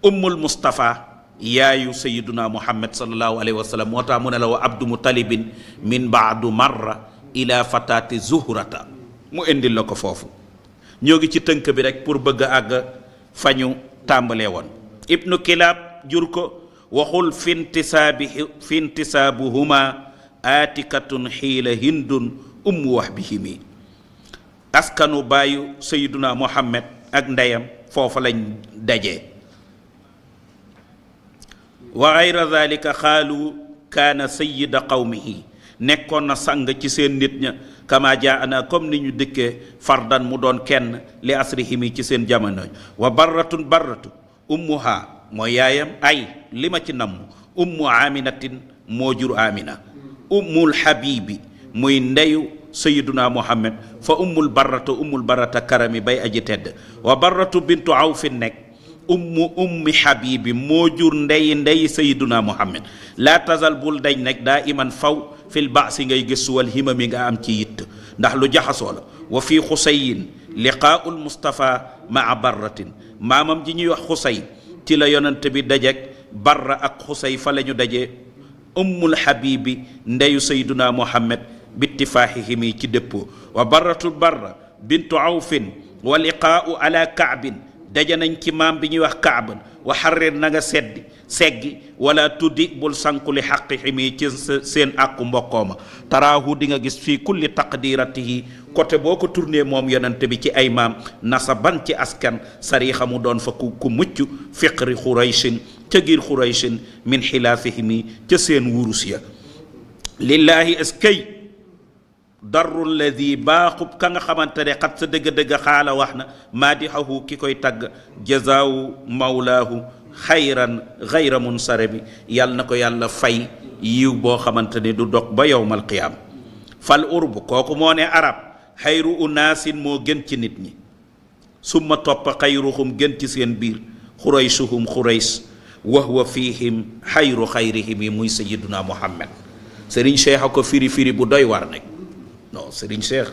ummul mustafa yaayu sayiduna muhammad sallallahu alayhi wa sallam moo tax mu ne la wa abdu mutalibin min baadu marra ila fatati zuhrata mu indil la ko foofu ñoo ngi ci tënk bi rek pour bëgg a àgg fañu tàmbalee woon ibnu kilaab jur ko waxul fintisaabuhuma aatikatun xiila hindun ummu wahbihimi askanu baayu sayiduna muhammad ak ndeyam foofa lañ dajee wa gayra dalika xaalu kaana sayida qawmihi nekkoon na sang ci seen nit ña kama jaana comme ni ñu dëkkee fardan mu doon kenn li asrihimi ci seen jamono wa barratu ummuha mooy yaayam ay li ma ci namm ummu aminatin moo jur amina ummul habibi muy ndeyu sayiduna muhammad fa ummul barrata karami bay aji tedd wa barratu bintu awfin nekk ummi habibi moo jur ndeyi sayiduna muhammad laa tazal bul dañ nekk daa iman faw fil baasi ngay gëstu wal himami nga am ci yitt ndax lu jaxasoo la wa fii xusayin liqaaul mustafa maa barratin maamam ji ñuy wax xusay ci la yonent bi dajek barra ak xusay fa la ñu dajee ummul habibi ndeyu sayduna muhammad bittifaaxihimi ci dëppoo wa barratul barra bintu awfin wa liqaau ala kaabin daja nañ ci maam bi ñuy wax kaaban wa xarrir na nga seggi wala tuddi bul sanku li xaqihimi ci seen àqu mbokkooma taraahu di nga gis fii kulli taqdiratihi côté boo ko tourné moom yonente bi ci ay maam nasaban ci askan sariixa mu doon fa ku mucc fiqri xuraysin ca giir xuraysin min xilaafihimi ca seen wurus ya lillaahi eskay darru lladi baaxub ka nga xamante ne xat sa dëgg-dëgg xaala wax na maadixahu ki koy tagg jazaawu mawlaahu xayran xayra munsarabi yàlla na ko yàlla fay yiw boo xamante ne du dog ba yowmal qiyaam fal urb kooku moo ne arab xayru unaasin moo gën ci nit ñi summa topp xayruhum gën ci seen biir xuraysuhum xurays wa huwa fihim xayru xayrihim yi muy sayiduna muhammad sëriñ cheikh a ko firi bu doy war nekk non sëriñ cheikh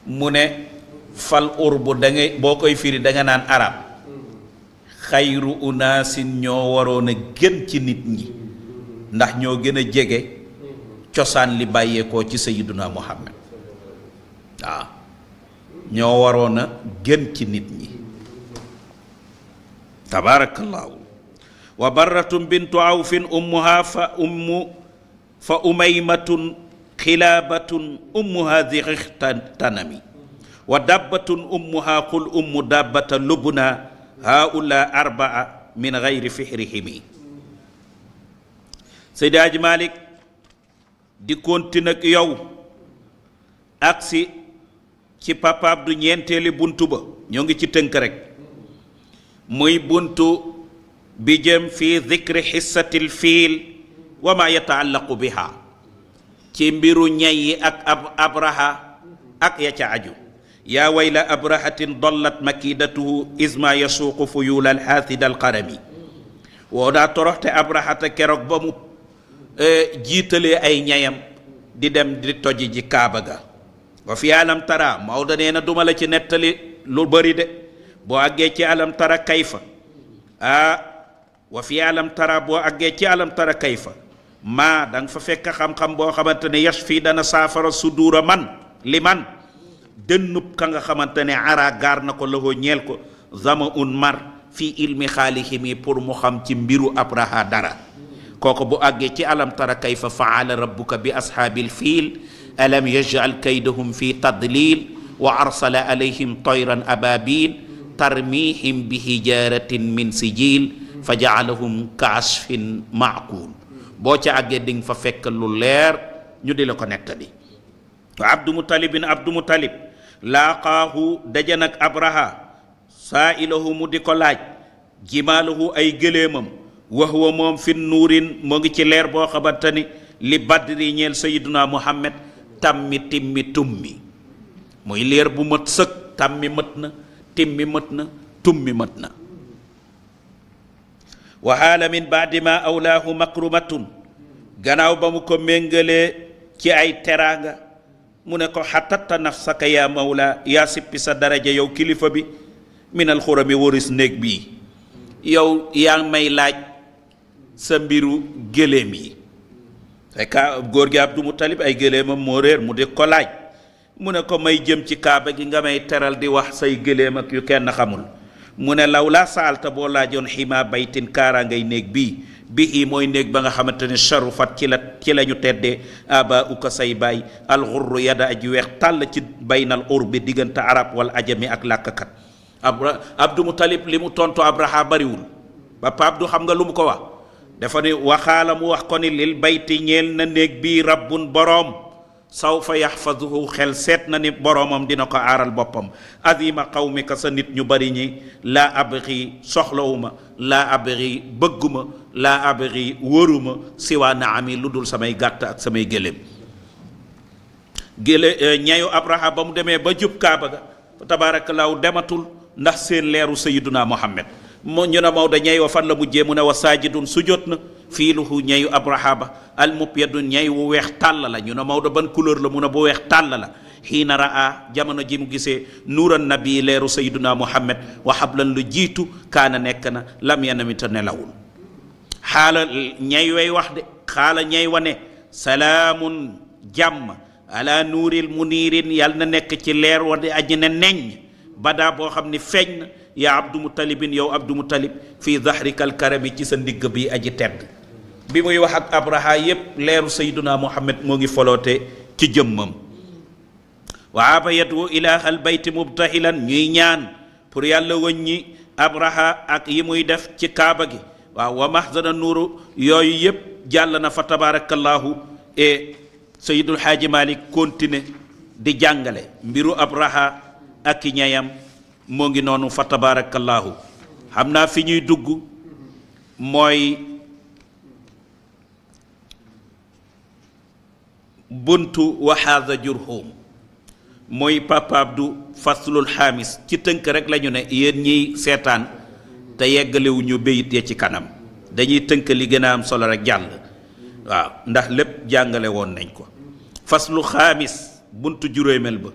mu ne fal urbu da ngay boo koy firi da nga naan arab xayru unaasin ñoo waroon a gën ci nit ñi ndax ñoo gën a jege cosaan li bàyyeekoo ci sayiduna muhammad waaw ñoo waroon a gën ci nit ñi tabaarakallaahu wa barratun bintu awfin ummuha fa umaymatun xilaabatun ummuha dixtanami wa dabbatun ummuha qul ummu dabbata lubna haula arbaa min gayri fihrihimi Seydi Hadji Malick di continue ak yow agsi ci Papa Abdou ñeenteeli buntu ba ñoo ngi ci tënk rek muy buntu bi jëm fi dikri xissatil fiil wa ma yataallaqu biha ci mbiru ñay yi ak abraha ak ya ca aju yaa wayla abrahatin dollat makidatuhu isma yasuuqu fuyula alxaathida alqarami woo daa toroxte abrahata keroog ba mu jiitalee ay ñayam di dem di toji ji kaaba ga wa fi alam tara Maodo nee na duma la ci nettali lu bëri de boo àggee ci alam tara kayfa wa fi alam tara boo àggee ci alam tara kayfa maa da nga fa fekk xam-xam boo xamante ne yash fii dana saafara suduura man li man dënnub ka nga xamante ne ara gaar na ko loxo ñeel ko zama un mar fii ilmi xaalihimi pour mu xam ci mbiru abraha dara kooku bu àggee ci alam tara kayfa faala rabbuka bi ashaabil fiil alam yaj'al kaydahum fi tadlil wa arsala alayhim tayran ababil tarmihim bi hijaratin min sijil fa ja'alahum ka asfin maakul boo ca àggee di nga fa fekk lu leer ñu di la ko nettali wa abdu mutalib laaqaahu daje nag abraha saailahu mu di ko laaj jimaalahu ay gëléemam wa huwa moom fi nuurin moo ngi ci leer boo xamante ni li badri ñeel sayiduna muhammad tammi timmi tummi muy leer bu mat sëkk, tam mi mat na, tim mi mat na, tum mi mat na. wa haala min baadi ma awlaahu makrumatun, gannaaw ba mu ko méngalee ci ay teraanga mu ne ko xatatta nafsaka yaa mawla, yaa sippi sa daraja yow kilifa bi, minal xurami waris néeg bii, yow yaa may laaj sa mbiru gëléem yi. fekk góor gi Abdou Moutalib ay gëléemam moo réer mu di ko laaj, mu ne ko may jëm ci kaaba gi nga may teral di wax say gëléem ak yu kenn xamul. mu ne law laa saalta boo laajoon ximaa baytin kaaraa ngay néeg bii, bii mooy néeg ba nga xamante ne sharufat ci la ñu teddee aba uka say baay, alxurru yada aji weex tàll ci baynal urbi diggante arab wal ajami ak làkkat. Abdou Moutalib li mu tontu Abraha bariwul. Papa Abdou xam nga lu mu ko wax? dafa ne waxaala mu wax ko ni lil bayti ñeel na néeg bii rabbun boroom, sawfa yaxfaduhu xel seet na ni boroomam dina ko aaral boppam. azima qawmika sa nit ñu bari ñi, laa abri soxlawuma, laa abri bëgguma, laa abri wëruma siwaa naami lu dul samay gàtt ak samay gëléem. ñayu Abraha ba mu demee ba jub kaaba ga tabaarakallaahu dematul ndax seen leeru sayiduna Muhammad. ñu ne Maodo ñay wa fan la mujjee mu ne wa saajidun sujjóot na fiiluhu ñayu Abraha ba al mubyadun ñay wu weex tàll la. ñu ne Maodo ban couleur la mu ne bu weex tàll la. xiina raa jamono ji mu gisee nuuran nabi leeru sayiduna Muhammad wa hablan lu jiitu kaana nekk na lam yanamita nelawul. xaala ñay way wax de, xaala ñay wa ne salaamun jàmm ala nuuril muniirin yàlla na nekk ci leer wa di aji ne neñ badaa boo xam ni feeñ na yaa Abdou Moutalibin yow Abdou Moutalib fii zahrikal karami ci sa ndigg bi aji tedd. bi muy wax ak Abraha yépp leeru sayduna Muhammad moo ngi foloote ci jëmmam. wa aba yadu ilaahal bayti mubtahilan ñuy ñaan pour yàlla wëññi Abraha ak yi muy def ci kaaba gi. waaw wa mahzana nuuru yooyu yépp jàll na fa tabarakallahu. e Seydul Xaaji Malik continue di jàngale mbiru Abraha ak i ñayam moo ngi noonu fa tabarakallahu. xam naa fi ñuy dugg mooy buntu wa haadha jurhum, mooy Papa Abdou faslul xaamis. ci tënk rek lañu ne yéen ñiy seetaan te yeggalewuñu béyit ya ci kanam, dañuy tënk li gën a am solo rek jàll. waaw ndax lépp jàngale woon nañ ko. faslu xaamis buntu juróomeel ba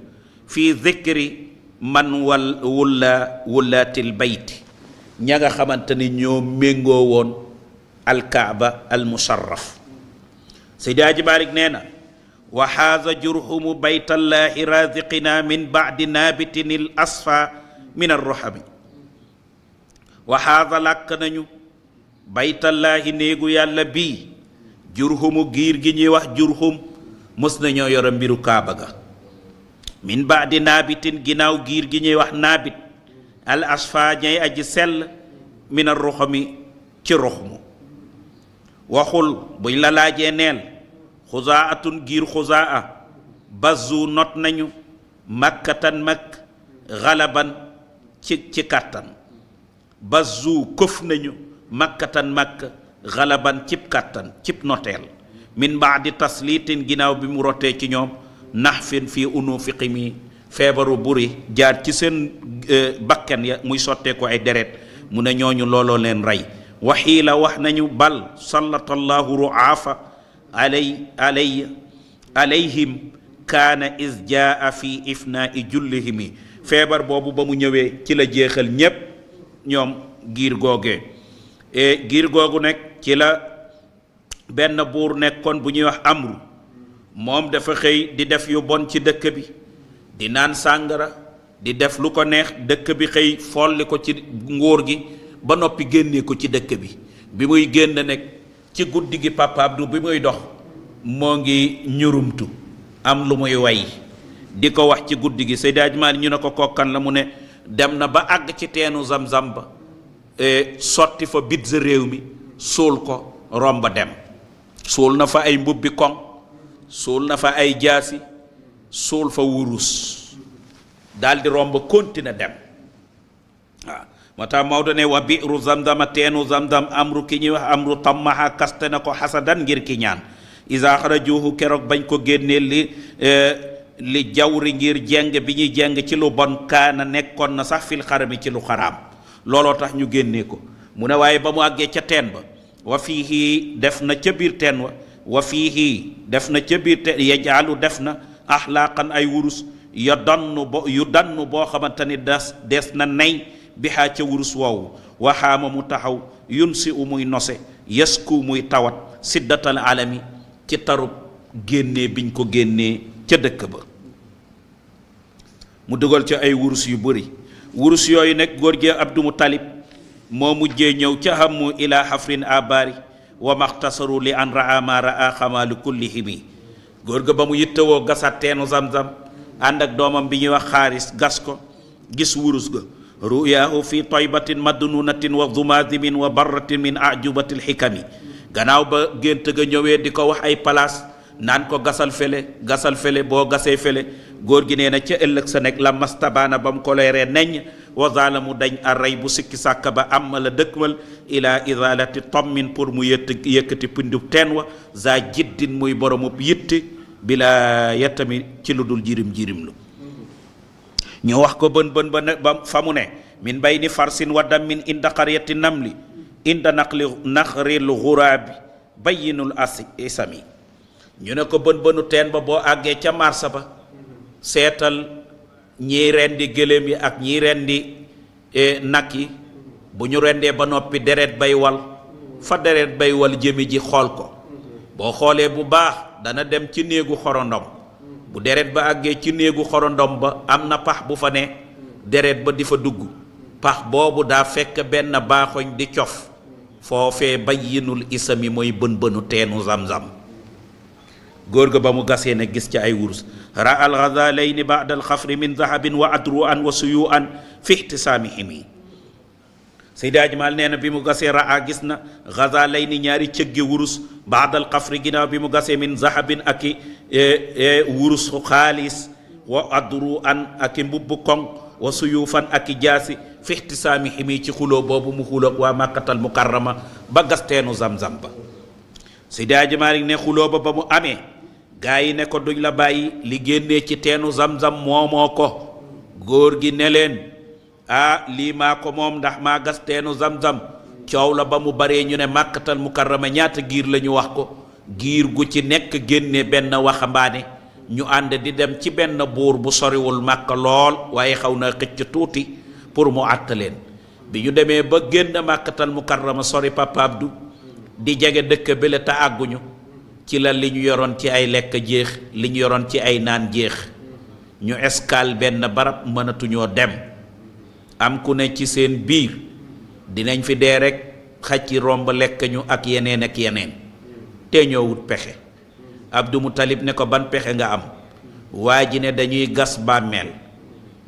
fii zikri man wullaatil bayti, ña nga xamante ni ñoo méngoo woon alkaaba almusharraf. Seydi Aji Malik nee na wa haaza jurhumu baytallaahi raziqina min baadi naabitin il asfa min arrohami. wa haaza làkk nañu baytallaahi néegu yàlla bii, jurhumu giir gi ñuy wax jurhum mës nañoo yore mbiru kaaba ga. min baadi naabitin ginnaaw giir gi ñuy wax naabit, al asfa ñay aji sell min arrohami ci roxmu. waxul buñ la laajee neel xuzaatun giir xuzaa bazzu not nañu makkatan makk xalaban ci kàttan. bazzu këf nañu makkatan makk xalaban cib kàttan cib noteel. min baadi tasliitin ginnaaw bi mu rotee ci ñoom naxfin fii unufiqi mi feebaru buri jaar ci seen bakken ya muy sottee ko ay deret mu ne ñooñu looloo leen rey. waxiila wax nañu bal sallallahu ruaafa alayhim kaana is jaa fi ifnaai jullihimi. feebar boobu ba mu ñëwee ci la jeexal ñépp ñoom giir googee. giir googu nekk ci la benn buur nekkoon bu ñuy wax amru, moom dafa xëy di def yu bon ci dëkk bi, di naan sàngara, di def lu ko neex. dëkk bi xëy folli ko ci nguur gi ba noppi génnee ko ci dëkk bi. bi muy génn nekk ci guddi gi Papa Abdou bi muy dox moo ngi ñurumtu am lu muy way di ko wax ci guddi gi. Seydi Hadji Malick ñu ne ko kokkan la, mu ne dem na ba àgg ci teenu zam-zam ba sotti fa bit sa réew mi suul ko romba dem. suul na fa ay mbubbi koŋ, suul na fa ay jaasi, suul fa wurus, daldi romb continuer dem. waaw moo tax Maodo ne wa biiru zamzama teenu zamzam amru ki ñuy wax amru tammaha kaste na ko xasadan ngir ki ñaan. isa xarajuhu keroog bañ ko génnee li li jawri ngir jeng bi ñuy jeng ci lu bon kaana nekkoon na sax fil xarami ci lu xaraam looloo tax ñu génnee ko mu ne waaye ba mu àggee ca teen ba wa fiihi def na ca biir teen wa fiihi def na ca biir teen yajaalu def na axlaaqan ay wurus yu dann boo xamante ni des na nay bihaa ca wurus woowu waxaama mu taxaw yun si u muy nose yasku muy tawat siddatal alami ci tarub génnee biñ ko génnee ca dëkk ba mu dugal ca ay wurus yu bëri wurus yooyu nekk góor gi Abdou Moutalib moo mujjee ñëw ca xamu ila xafrin abari wa maxtasaru li an raa ma raa xamaalu kulli himi góor ga ba mu yittewoo gasat teenu zam-zam ànd ak doomam bi ñuy wax xaaris gas ko gis wurus ga ru'yaahu fi taybatin madnunatin wa dumazimin wa barratin min ajubatil xikami gannaaw ba gént ga ñëwee di ko wax ay palaas naan ko gasal fele boo gasee fele góor gi nee na ca ëllëg sa nekk la mastabaana ba mu ko leeree neññ wa zaala mu dañ a rey bu sikki sàkk ba am la dëkkmal ila izalati tommin pour mu yëkkati pindub teen wa za jiddin muy boromub yitti bila yettami ci lu dul jirim lu ñu wax ko bën ba fa mu ne min bayni farsin wa dammin inda qaryati namli inda naxril xuraabi bayyinul isami ñu ne ko bënu teen ba boo àggee ca marsa ba seetal ñii rendi gëléem yi ak ñii rendi nag yi bu ñu rendee ba noppi deret bay wal fa deret bay wal jëmi ji xool ko boo xoolee bu baax dana dem ci néegu xorondom bu deret ba àggee ci néegu xorondom ba am na pax bu fa ne deret ba di fa dugg pax boobu daa fekk benn baaxoñ di cof foofee bayyinul isami mooy bënu teenu zam-zam góor ga ba mu gasee ne gis ci ay wurus ra al ghazalayni ba'da al xafri min zahabin wa adru'an wa suyu'an fi ihtisaamihim Seydi Hadji Malick nee na bi mu gasee raa gis na ghazalayni ñaari cëggi wurus ba'da al xafri ginnaaw bi mu gasee min zahabin ak i wurus xaalis wa adru'an ak i mbubb koŋ wa suyufan ak i jaasi fi ihtisaamihim ci xuloo boobu mu xuloog waa Makkatal Mukarrama ba gas teenu zam-zam ba Seydi Hadji Malick ne xuloo ba mu amee gaa yi ne ko duñ la bàyyi li génnee ci teenu zam-zam moomoo ko góor gi ne leen lii maa ko moom ndax maa gas teenu zam-zam coow la ba mu baree ñu ne Makkatal Mukarrama ñaata giir la ñu wax ko giir gu ci nekk génne benn waxambaane ñu ànd di dem ci benn buur bu soriwul Makka lool waaye xaw na xëcc tuuti pour mu àtt leen bi ñu demee ba génn Makkatal Mukarrama sori Papa Abdou di jege dëkk bi la te àgguñu ci la li ñu yoroon ci ay lekk jeex li ñu yoroon ci ay naan jeex ñu escale benn barab mënatuñoo dem am ku ne ci seen biir dinañ fi dee rek xaj ci romb lekk ñu ak yeneen te ñoo wut pexe Abdou Moutalib ne ko ban pexe nga am waa ji ne dañuy gas bàmmeel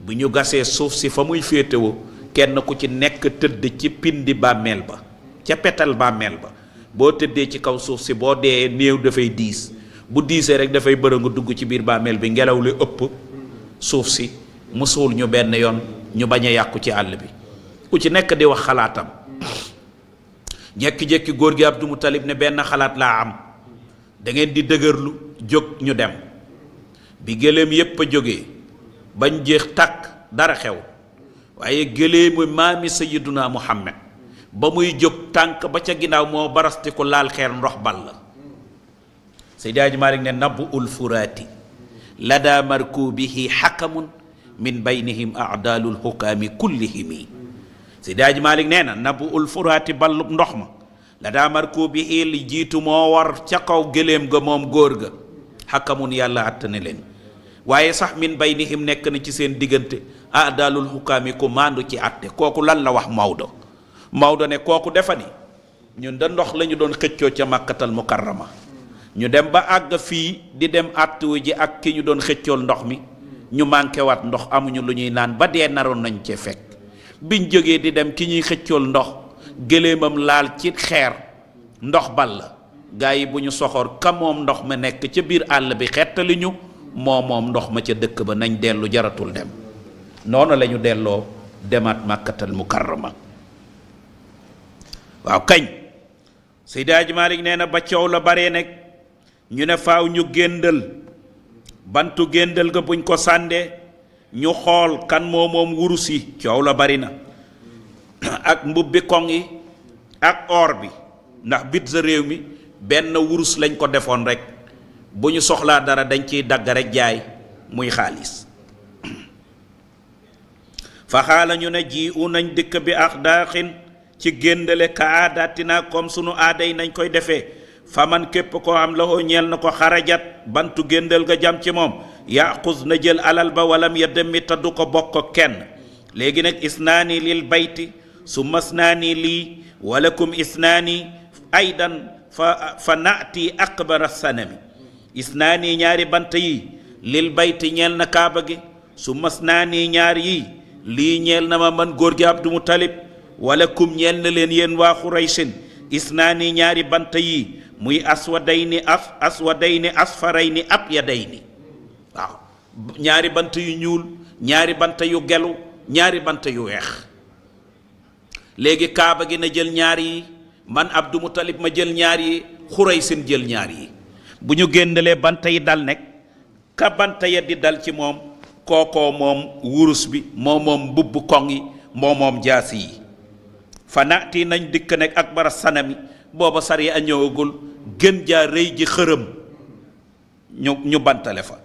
bu ñu gasee suuf si fa muy féetewoo kenn ku ci nekk tëdd ci pindi bàmmeel ba ca petal bàmmeel ba boo tëddee ci kaw suuf si boo dee néew dafay diis bu diisee rek dafay bëri nga dugg ci biir bàmmeel bi ngelaw li ëpp suuf si mu suul ñu benn yoon ñu bañ a yàqu ci àll bi ku ci nekk di wax xalaatam jekki-jekki góor gi Abdou Moutalib ne benn xalaat laa am da ngeen di dëgërlu jóg ñu dem bi gëléem yépp a jógee bañ jeex tàkk dara xew waaye gëléemu maami Sayyiduna Muhammad ba muy jóg tànk ba ca ginnaaw moo barasti ko laal xeer ndox bal la Seydi Hadji Malick ne nabu ul furaati lada markubihi xakamun min baynihim aadaalul xukaami kullihimi Seydi Hadji Malick nee na nabu ul furaati ballub ndox ma lada markubihi li jiitu moo war ca kaw gëléem ga moom góor ga xakamun yàlla àttane leen waaye sax min baynihim nekk na ci seen diggante aadaalul xukaami ku maandu ci àtte kooku lan la wax Maodo ne kooku defa ni ñun da ndox la ñu doon xëccoo ca Makkatal Mukarrama ñu dem ba àgg fii di dem àttuwu ji ak ki ñu doon xëccool ndox mi ñu manqué waat ndox amuñu lu ñuy naan ba dee naroon nañ cee fekk biñ jógee di dem ki ñuy xëccool ndox gëléemam laal ci xeer ndox bal la gaa yi bu ñu soxor ka moom ndox ma nekk ca biir àll bi xettali ñu moom ndox ma ca dëkk ba nañ dellu jaratul dem noonu la ñu delloo demaat Makkatal Mukarrama waaw kañ Seydi Hadji Malick nee na ba coow la baree nekk ñu ne faaw ñu géndal bantu géndal ga buñ ko sàndee ñu xool kan moom wurus yi coow la bari na ak mbubbi koŋ yi ak or bi ndax bit sa réew mi benn wurus lañ ko defoon rek bu ñu soxlaa dara dañ ciy dagg rek jaay muy xaalis fa xaala ñu ne ji u nañ dëkk bi ak daaxin ci géndale ka aadatina comme sunu aaday nañ koy defee fa man képp koo am la ñeel na ko xarajat bantu géndal ga jam ci moom yaaxuz na jël alal ba walam ya demmi te du ko bokk kenn léegi nag isnaani lil bayti summa isnaani lii walakum isnaani aydan fa naati aqbara sanami isnaani ñaari bant yi lil bayti ñeel na kaaba gi summa isnaani ñaar yi lii ñeel na ma man góor gi Abdou Moutalib walakum ñeel na leen yéen waa Xuraysin isnaani ñaari bant yi muy aswadayni asfarayni abyadayni waaw ñaari bant yu ñuul ñaari bant yu gelu ñaari bant yu weex léegi kaaba gi na jël ñaar yi man Abdou Moutalib ma jël ñaar yi Xuraysin jël ñaar yi bu ñu génnalee bant yi dal nekk ka bant ya di dal ci moom kookoo moom wurus bi moo moom mbubb koŋ yi moo moom jaasi yi fa naati nañ dikk nekk ak bara sanami booba sari a ñëwagul gën jaa rëy ji xërëm ñu bantale fa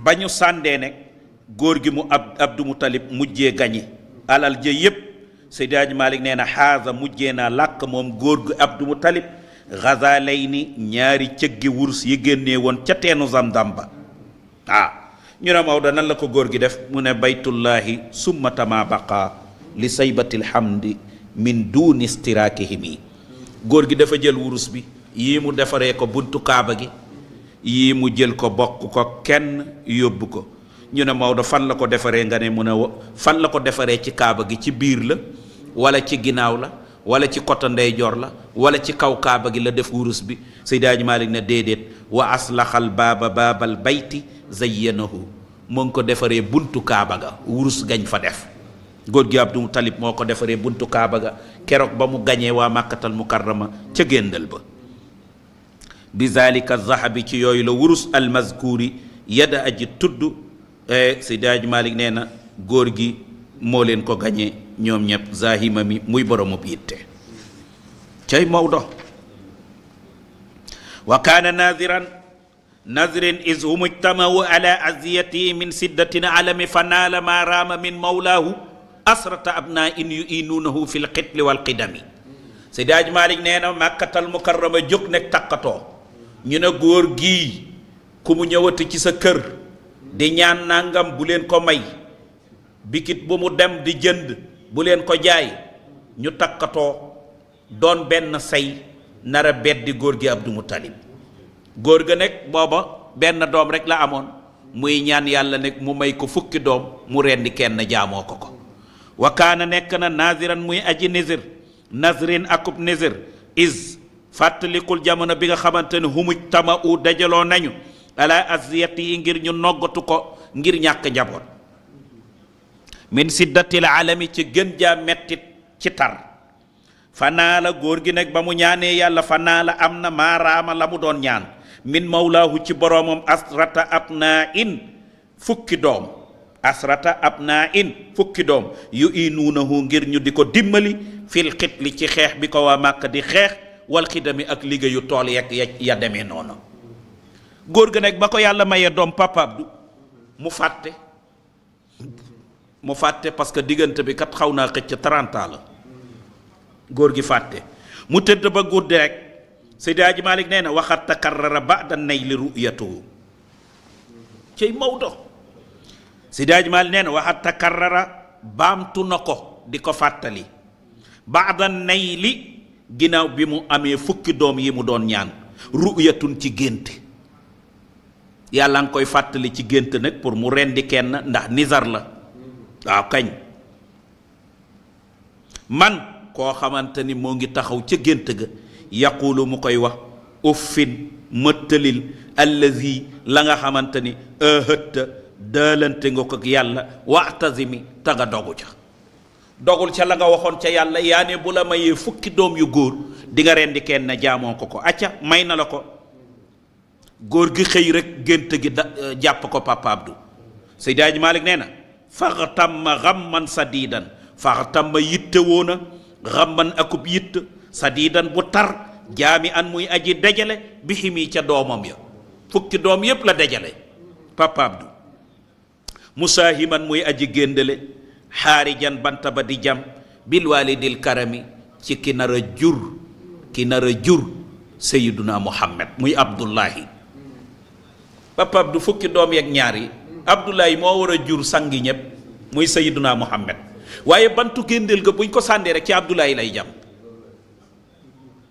ba ñu sàndee nekk góor gi mu Abdou Moutalib mujjee gañi alal ja yépp Seydi Hadji Malick nee na xaasa mujjee naa làkk moom góor gu Abdou Moutalib Ghazaalayni ñaari cëggi wurus yi génnee woon ca teenu Zamzam ba ñu ne Maodo nan la ko góor gi def mu ne baytullahi summa tama baqa li saybatil hamdi min duni istiraakihimi góor gi dafa jël wurus bi yii mu defaree ko buntu kaaba gi yii mu jël ko bokk ko kenn yóbbu ko ñu ne Maodo fan la ko defaree nga ne mu ne fan la ko defaree ci kaaba gi ci biir la wala ci ginnaaw la wala ci côté ndeyjoor la wala ci kaw kaaba gi la def wurus bi Seydi Hadji Malick ne déedéet wa aslaxal baabal bayti zayyanahu moo ngi ko defaree buntu kaaba ga wurus gañ fa def góor gi Abdou Moutalib moo ko defaree buntu kaaba ga keroog ba mu gañee waa Màkkatal Mukarrama ca géndal ba bi zalika zahabi ci yooyu la wurus almazkuri yada aji tudd Seydi Hadji Malick nee na góor gi moo leen ko gañee ñoom ñëpp zahima mi muy boromu yitte cay Maodo wa kaana nazirin is hum ijtamawu ala aziyatihi min siddatin alami fa naala ma raama min mawlaahu asrata abna in yuinuunahu fi lqitli walqidami Seydi Hadji Malick nee na Màkkatal Mukarrama jóg nekk takkatoo ñu ne góor gii ku mu ñëwati ci sa kër di ñaan nangam bu leen ko may bikit bu mu dem di jënd bu leen ko jaay ñu takkatoo doon benn say nara beddi góor gi Abdou Moutalib góor ga nekk booba benn doom rek la amoon muy ñaan yàlla nekk mu may ko fukki doom mu rendi kenn jaamoo ko wa kaana nekk na naziran muy aji nizir nazrin akub nizir is fàttalikul jamono bi nga xamante ne humuj tama u dajaloo nañu ala aziyati yi ngir ñu noggatu ko ngir ñàkk njaboot min siddatil alami ci gën jaa mettit ci tar fanaa la góor gi nag ba mu ñaanee yàlla fanaa la am na maaraama la mu doon ñaan min mawlaahu ci boroomam asrata abnaa in fukki doom asrata abnaa in fukki doom yu inuunahu ngir ñu di ko dimbali fil xitli ci xeex bi ko waa Màkka di xeex wal xidami ak liggéeyu tool ya demee noonu góor ga nag ba ko yàlla mayee doom Papa Abdou mu fàtte parce que diggante bi kat xaw naa xëcc 30 ans la góor gi fàtte mu tëdd ba guddi rek Seydi Hadji Malick nee na waxat takarrara ba'da nayli ru'yatuhu cey Maodo Seydi Hadji Malick nee na waxat takarrara baamtu na ko di ko fàttali ba'da nayli ginnaaw bi mu amee fukki doom yi mu doon ñaan ru'yatun ci gént yàlla nga koy fàttali ci gént nag pour mu rendi kenn ndax nizar la waaw kañ man koo xamante ni moo ngi taxaw ca gént ga yaqulu mu koy wax uffin mëttalil allazi la nga xamante ni ahëtta daalante nga ko yàlla waxtazimi taga dogu ca dogul ca la nga waxoon ca yàlla yaa ne bu la mayee fukki doom yu góor di nga rendi kenn jaamoo ko acca may na la ko góor gi xëy rek gént gi jàpp ko Papa Abdou. Seydi Hadji Malick nee na faxtamma xamman sadiidan, faxtamma yitte woona xamman akub yitt sadiidan bu tar jaami an muy aji dajale bi ximi ca doomam ya, fukki doom yépp la dajale Papa Abdou. musaahiman muy aji géndale xaarijan banta ba di jam bil walidil karami ci ki nar a jur Sayyiduna Muhammad muy Abdullahi. Papa Abdou fukki doom yeeg ñaar yi Abdullahi moo war a jur sangi ñëpp muy Sayyiduna Muhammad, waaye bantu géndeel ga buñ ko sàndee rek ci Abdullahi lay jam.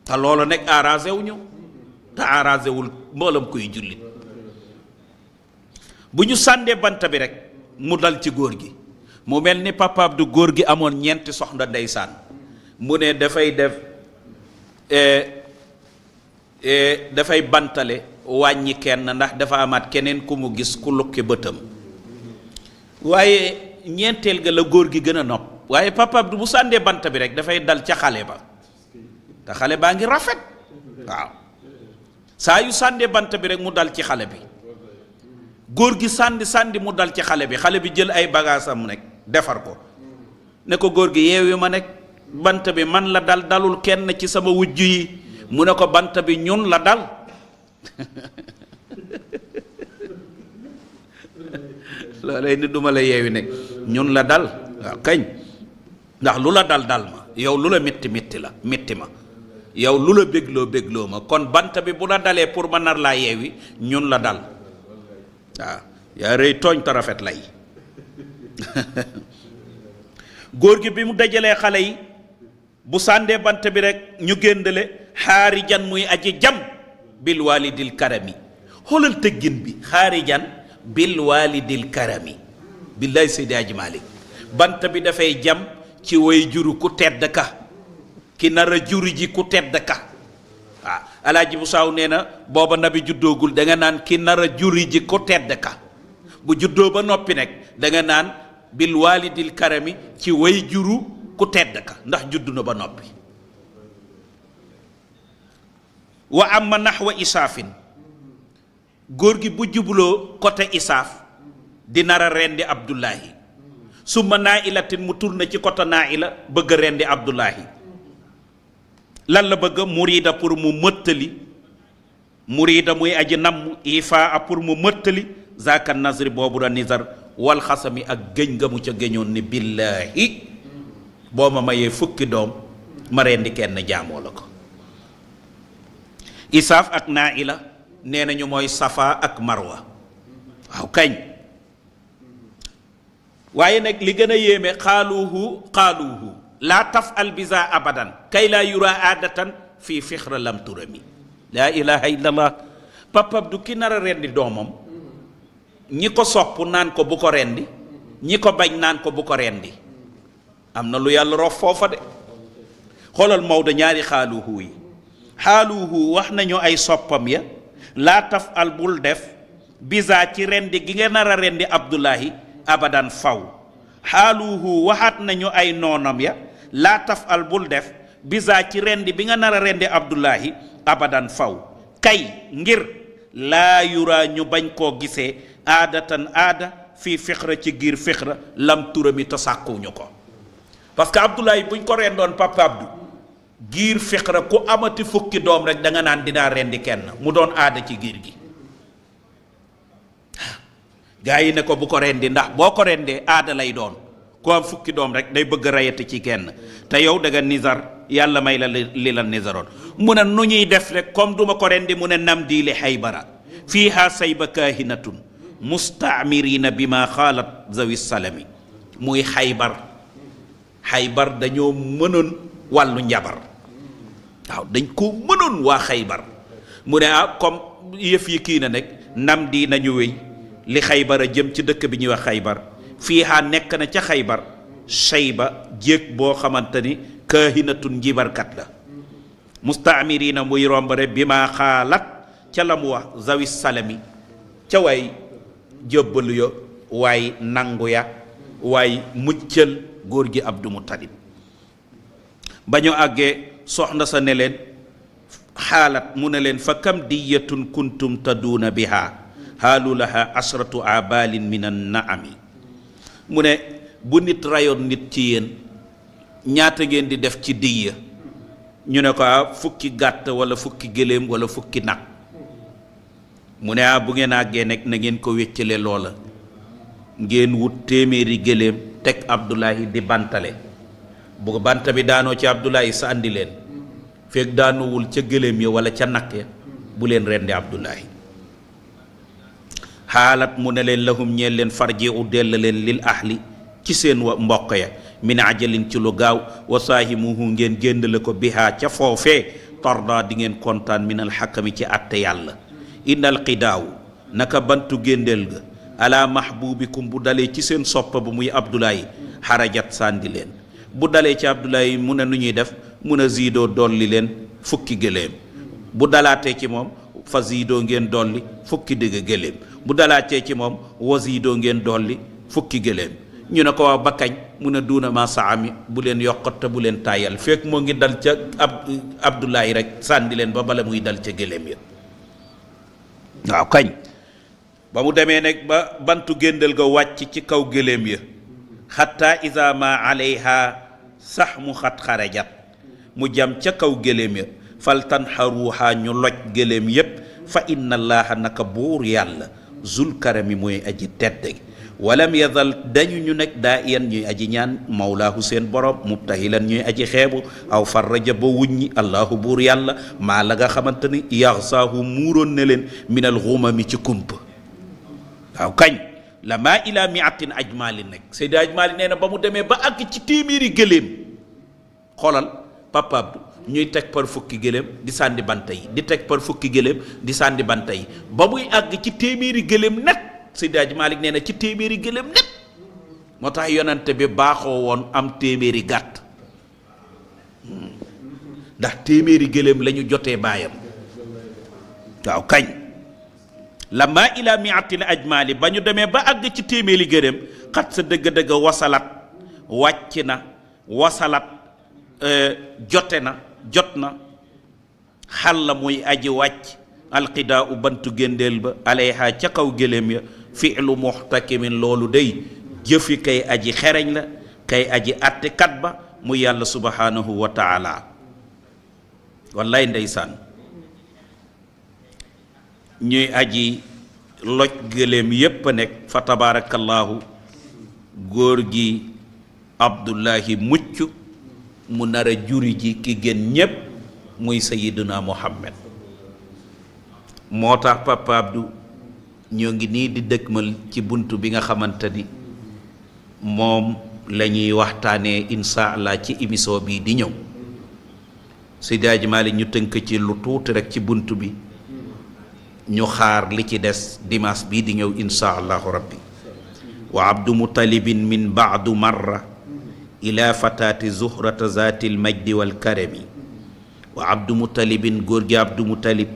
te loolu nekk arrangé wu ñu te arrangé wul mboolam kuy jullit. bu ñu sàndee bant bi rek mu dal ci góor gi, mu mel ni Papa Abdou góor gi amoon ñeenti soxna ndeysaan, mu ne dafay bantale wàññi kenn ndax dafa amaat keneen ku mu gis ku lukki bëtam, waaye ñeenteel ga la góor gi gën a nopp. waaye Papa Abdou bu sàndee bant bi rek dafay dal ca xale ba, te xale baa ngi rafet. waaw saa yu sàndee bant bi rek mu dal ci xale bi, góor gi sàndi mu dal ci xale bi jël ay bagaasam nekk defar ko, ne ko góor gi yeewi ma nekk bant bi man la dal, dalul kenn ci sama wujj yi. mu ne ko bant bi ñun la dal. loolay ni duma la yeewi nekk ñun la dal. waaw kañ, ndax lu la dal dal ma, yow lu la métti ma, yow lu la bégloo ma, kon bant bi bu la dalee pour ma nar laa yeewi ñun la dal. waaw yaa rëy tooñ te rafet lay. góor gi bi mu dajalee xale yi bu sàndee bant bi rek ñu géndale xaarijan muy aji jam bil walidil karami. xoolal tëggin bi, xaarijan bil walidil karami. billaay Seydi Hadji Malick bant bi dafay jam ci way juru ku tedd ka, ki nar a juri ji ku tedd ka. waaw Alaaji bu saaw nee na booba nabi juddoogul da nga naan ki nar a juri ji ku tedd ka, bu juddoo ba noppi nekk da nga naan bil walidil karami ci way juru ku tedd ka, ndax juddu na ba noppi. wa amma naxwa isaafin, góor gi bu jubloo côté isaaf di nar a rendi Abdullahi, summa naa ilatin mu tourné ci côté naa ila bëgg a rendi Abdullahi. lan la bëgg murida pour mu mëttali, murida muy aji namm, ifaa pour mu mëttali zaaka nazri boobu da nizar wal xasami ak géñ nga mu ca géñoon ni billaahi boo ma mayee fukki doom ma rendi kenn jaamoo la ko. isaaf ak naa ila nee nañu mooy safa ak marwa. waaw kañ, waaye nag li gën a yéeme xaaluuhu laa tafal biza abadan kay laa yura aadatan fii fixra lam turami. laa ilaha illallah. Papa Abdou ki nar a rendi doomam, ñi ko sopp naan ko bu ko rendi, ñi ko bañ naan ko bu ko rendi. am na lu yàlla rof foofa de. xoolal Maodo ñaari xaaluuhu yi. xaaluuhu wax nañu ay soppam ya laa tafal bul def biza ci rendi gi nga nar a rendi Abdullahi abadan faw. xaaluuhu waxaat nañu ay noonam ya laa tafal bul def biza ci rendi bi nga nar a rendi Abdullahi abadan faw. kay ngir laa yura ñu bañ koo gisee aadatan aada fii fixra ci giir fixra lam turami te sàkkuwuñu ko. parce que Abdullahi buñ ko rendoon Papa Abdou giir fixra ku amati fukki doom rek da nga naan dinaa rendi kenn mu doon aada ci giir gi. gaa yi ne ko bu ko rendi ndax boo ko rendee aada lay doon, ku am fukki doom rek day bëgg rayati ci kenn, te yow da nga nizar yàlla may la li la nizaroon. mu ne nu ñuy def rek comme duma ko rendi mu ne nam di li xaybara fiiha sayba kaahinatun mustaamirina bi ma xaalat zawi salami. muy xaybar dañoo mënoon wàllu njabar. waaw dañ ko mënoon waa xaybar. mu ne comme yëf yi kii na nekk nam di nañu wéy li xaybara jëm ci dëkk bi ñuy wax xaybar. fiiha nekk na ca xaybar sayba jéeg boo xamante ni kaahinatun njibarkat la. mustaamirina muy rombare bi ma xaalat ca la mu wax zawi salami ca waay jébbalu yo waay nangu ya waay muccal góor gi Abdou Muttalib. ba ñu àggee soxna sa ne leen xaalat mu ne leen fa kam diyatun kuntum taduuna biha xaalu laha asratu abalin min an naami mu ne bu nit rayoon nit ci yéen ñaata ngeen di def ci diya ñu ne ko fukki gàtt wala fukki gëléem wala fukki nag mu ne bu ngeen àggee nekk na ngeen ko wéccale loola ngeen wut téeméeri gëléem teg Abdullahi di bantale bu bant bi daanoo ci Abdullahi sa andi leen fekk daanuwul ca gëléem ya wala ca nag ya bu leen rendi Abdullahi xaalat mu ne leen lahum ñeel leen farji u dell leen lil ahli ci seen mbokk ya min ajalin ci lu gaaw wa saahimuhu ngeen géndale ko bihaa ca foofee torda di ngeen kontaan min alxakami ci àtte yàlla innal qidaaw naka bantu géndeel ga ala mahbubikum bu dalee ci seen soppa bu muy Abdullahi xarajat sàndi leen bu dalee ci Abdullahi mu ne nu ñuy def mun a ziidoo dolli leen fukki gëléem bu dalaatee ci moom fa ziidoo ngeen dolli fukki digg gëléem bu dalaatee ci moom wa ziidoo ngeen dolli fukki gëléem ñu ne ko waaw ba kañ mu ne duuna ma saami bu leen yokkat te bu leen tàyyal fekk moo ngi dal ca Abdullahi rek sànni leen ba bala muy dal ca gëléem ya waaw kañ ba mu demee nag ba bantu géndal ga wàcc ci kaw gëléem ya xatta iza ma alayha sax mu xat xarajat mu jam ca kaw gëléem ya fal tanxaruha ñu loj gëléem yépp fa inna allaha naka buur yàlla zul karami mooy aji tedd gi walam yazal dañu ñu nekk daa iyan ñuy aji ñaan mawlaahu seen borom mubtahilan ñuy aji xeebu aw farraja ba wuññi allahu buur yàlla maa la nga xamante ni yaxsaahu muuroon ne leen minal xumami ci kumpa waaw kañ la maa ila miatin ajmaali nekk Seydi Ajmaali nee na ba mu demee ba àgg ci téeméeri gëléem xoolal Papa Abdou ñuy teg par fukki gëléem di sànni banta yi di teg par fukki gëléem di sànni banta yi ba muy àgg ci téeméeri gëléem net Seydi Hadji Malick nee na ci téeméeri gëléem net moo tax yonante bi baaxoo woon am téeméeri gàtt ndax téeméeri gëléem la ñu jotee baayam waaw kañ lamma ila miatil ajmali ba ñu demee ba àgg ci téeméeri gëléem xat sa dëgg-dëgg wasalat wàcc na wasalat jote na jot na xal la muy aji wàcc alqidaa u bantu géndeel ba alayha ca kaw gëléem ya fi'lu muxtakimin loolu day jëfi kay aji xereñ la kay aji attekat ba mu yàlla subhanahu wa taala wallaay ndeysaan ñuy aji loj gëléem yépp a nekk fa tabaarakallaahu góor gi Abdullahi mucc mu nar a juri ji ki gën ñépp muy sayiduna Muhammad moo tax Papa Abdou ñoo ngi nii di dëkkmal ci bunt bi nga xamante ni moom la ñuy waxtaanee insha allah ci émission bii di ñëw Seydi Hadji Malick ñu tënk ci lu tuuti rek ci bunt bi ñu xaar li ci des dimanche bii di ñëw insha allahu rabbi wa abdu mutalibin min baadu marra ila fataati zuhrata zaati almajdi walkarami wa abdu mutalibin góor gi abdu mutalib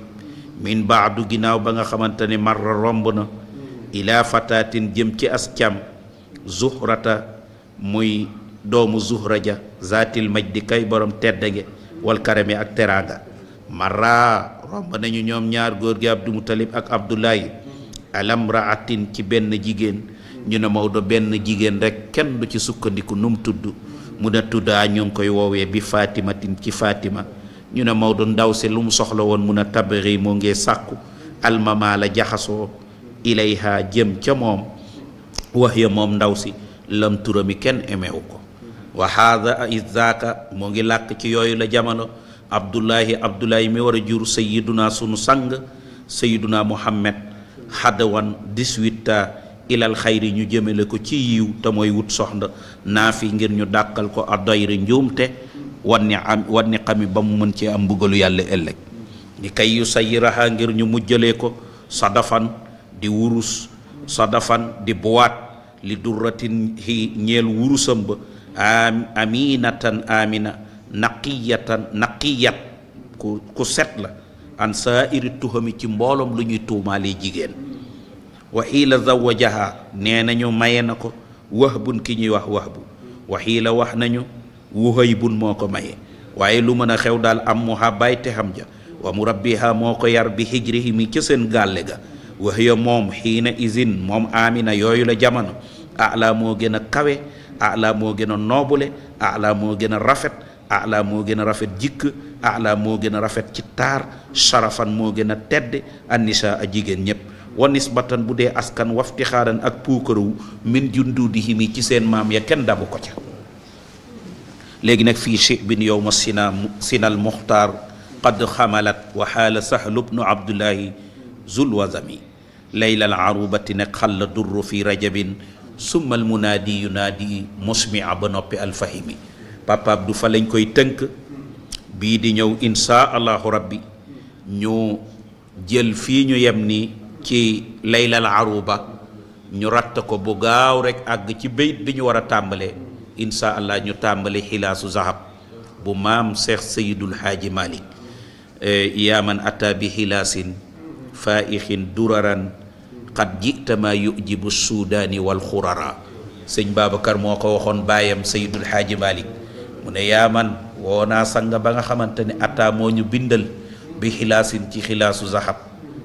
min baadu ginnaaw ba nga xamante ne marra romb na ila fataatin jëm ci as cam zuhrata muy doomu zuhra ja zaatil majdi kay borom teddage wal karami ak teraanga marra romb nañu ñoom ñaar góor gi abdu mutalib ak abdullahi alam raatin ci benn jigéen ñu ne Maodo benn jigéen rek kenn du ci sukkandiku nu mu tudd mu ne tuddaa ñu ngi koy woowee bi fatimatin ci fatima ñu ne Maodo ndaw si lu mu soxla woon mun a tabari moo ngee sàkku almama la jaxasoo ilayha jëm ca moom wax ya moom ndaw si lam turami kenn emewu ko wa haada izaka moo ngi làkk ci yooyu la jamono abdullahi mi war a jur sayiduna sunu sang sayiduna muhammad xadawan 18 ilal xayri ñu jëmale ko ci yiw te mooy wut soxna naafi ngir ñu dàkkal ko a doyri njuumte wanni xami ba mu mën ci am mbugalu yàlla ëllëg ni kay yu sayiraha ngir ñu mujjalee ko sadafan di wurus sadafan di buwaat li durratin hi ñeel wurusam ba aminatan amina naqiyat ku set la an saa'iri tuhami ci mbooloom lu ñuy tuumaalee jigéen wa xiila zawajaha nee nañu maye na ko wahbun ki ñuy wax wahbu wa xiila wax nañu wuhaybun moo ko maye waaye lu mën a xew daal am muha bàyyi te xam ja wa murabbiha moo ko yar bi hijrihimi ca seen gàlle ga wa hiya moom xiina izin moom Amina yooyu la jamono ala moo gën a kawe ala moo gën a noobule ala moo gën a rafet ala moo gën a rafet jikk ala moo gën a rafet ci taar sharafan moo gën a tedd annisa a jigéen ñépp wa nisbatan bu dee askan waftixaaran ak puukaru min jundudihimi ci seen maam ya kenn dabu ko ca léegi nag fii shibin yow ma sinal muxtaar qad xamalat wa xaala sahlu bnu abdullahi zulwazami laylal arubati nag xalla durru fi rajabin summa almunaadi yunaadi musmia ba noppi alfahimi papa Abdou fa lañ koy tënk bii di ñëw insha allahu rabbi ñu jël fii ñu yem ni ci laylal aruba ñu ratt ko bu gaaw rek àgg ci bayt bi ñu war a tàmbalee insha allah ñu tàmbale xilaasu zahab bu maam Cheikh Seydul Haaji Malik yaa man ata bi xilaasin faixin duraran qad jita ma yujibu suudaani wal xurara sëñ Babacar moo ko waxoon baayam Seydul Haaji Malik mu ne yaa man woo naa sanga ba nga xamante ne ata moo ñu bindal bi xilaasin ci xilaasu zahab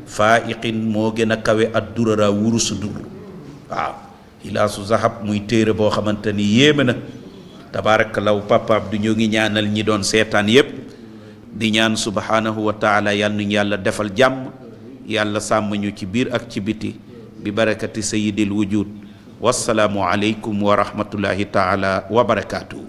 faixin moo gën a kawe ad durara wurusu dur waaw xilaasu zahab muy téere boo xamante ni yéeme na tabaarakallaah papa Abdou ñoo ngi ñaanal ñi doon seetaan yépp di ñaan subhanahu wa taala yàlla nuñ yàlla defal jàmm yàlla sàmm ñu ci biir ak ci biti bi barakati sayyidil wujud wassalaamu aleykum wa rahmatullahi taala wa barakaatuhu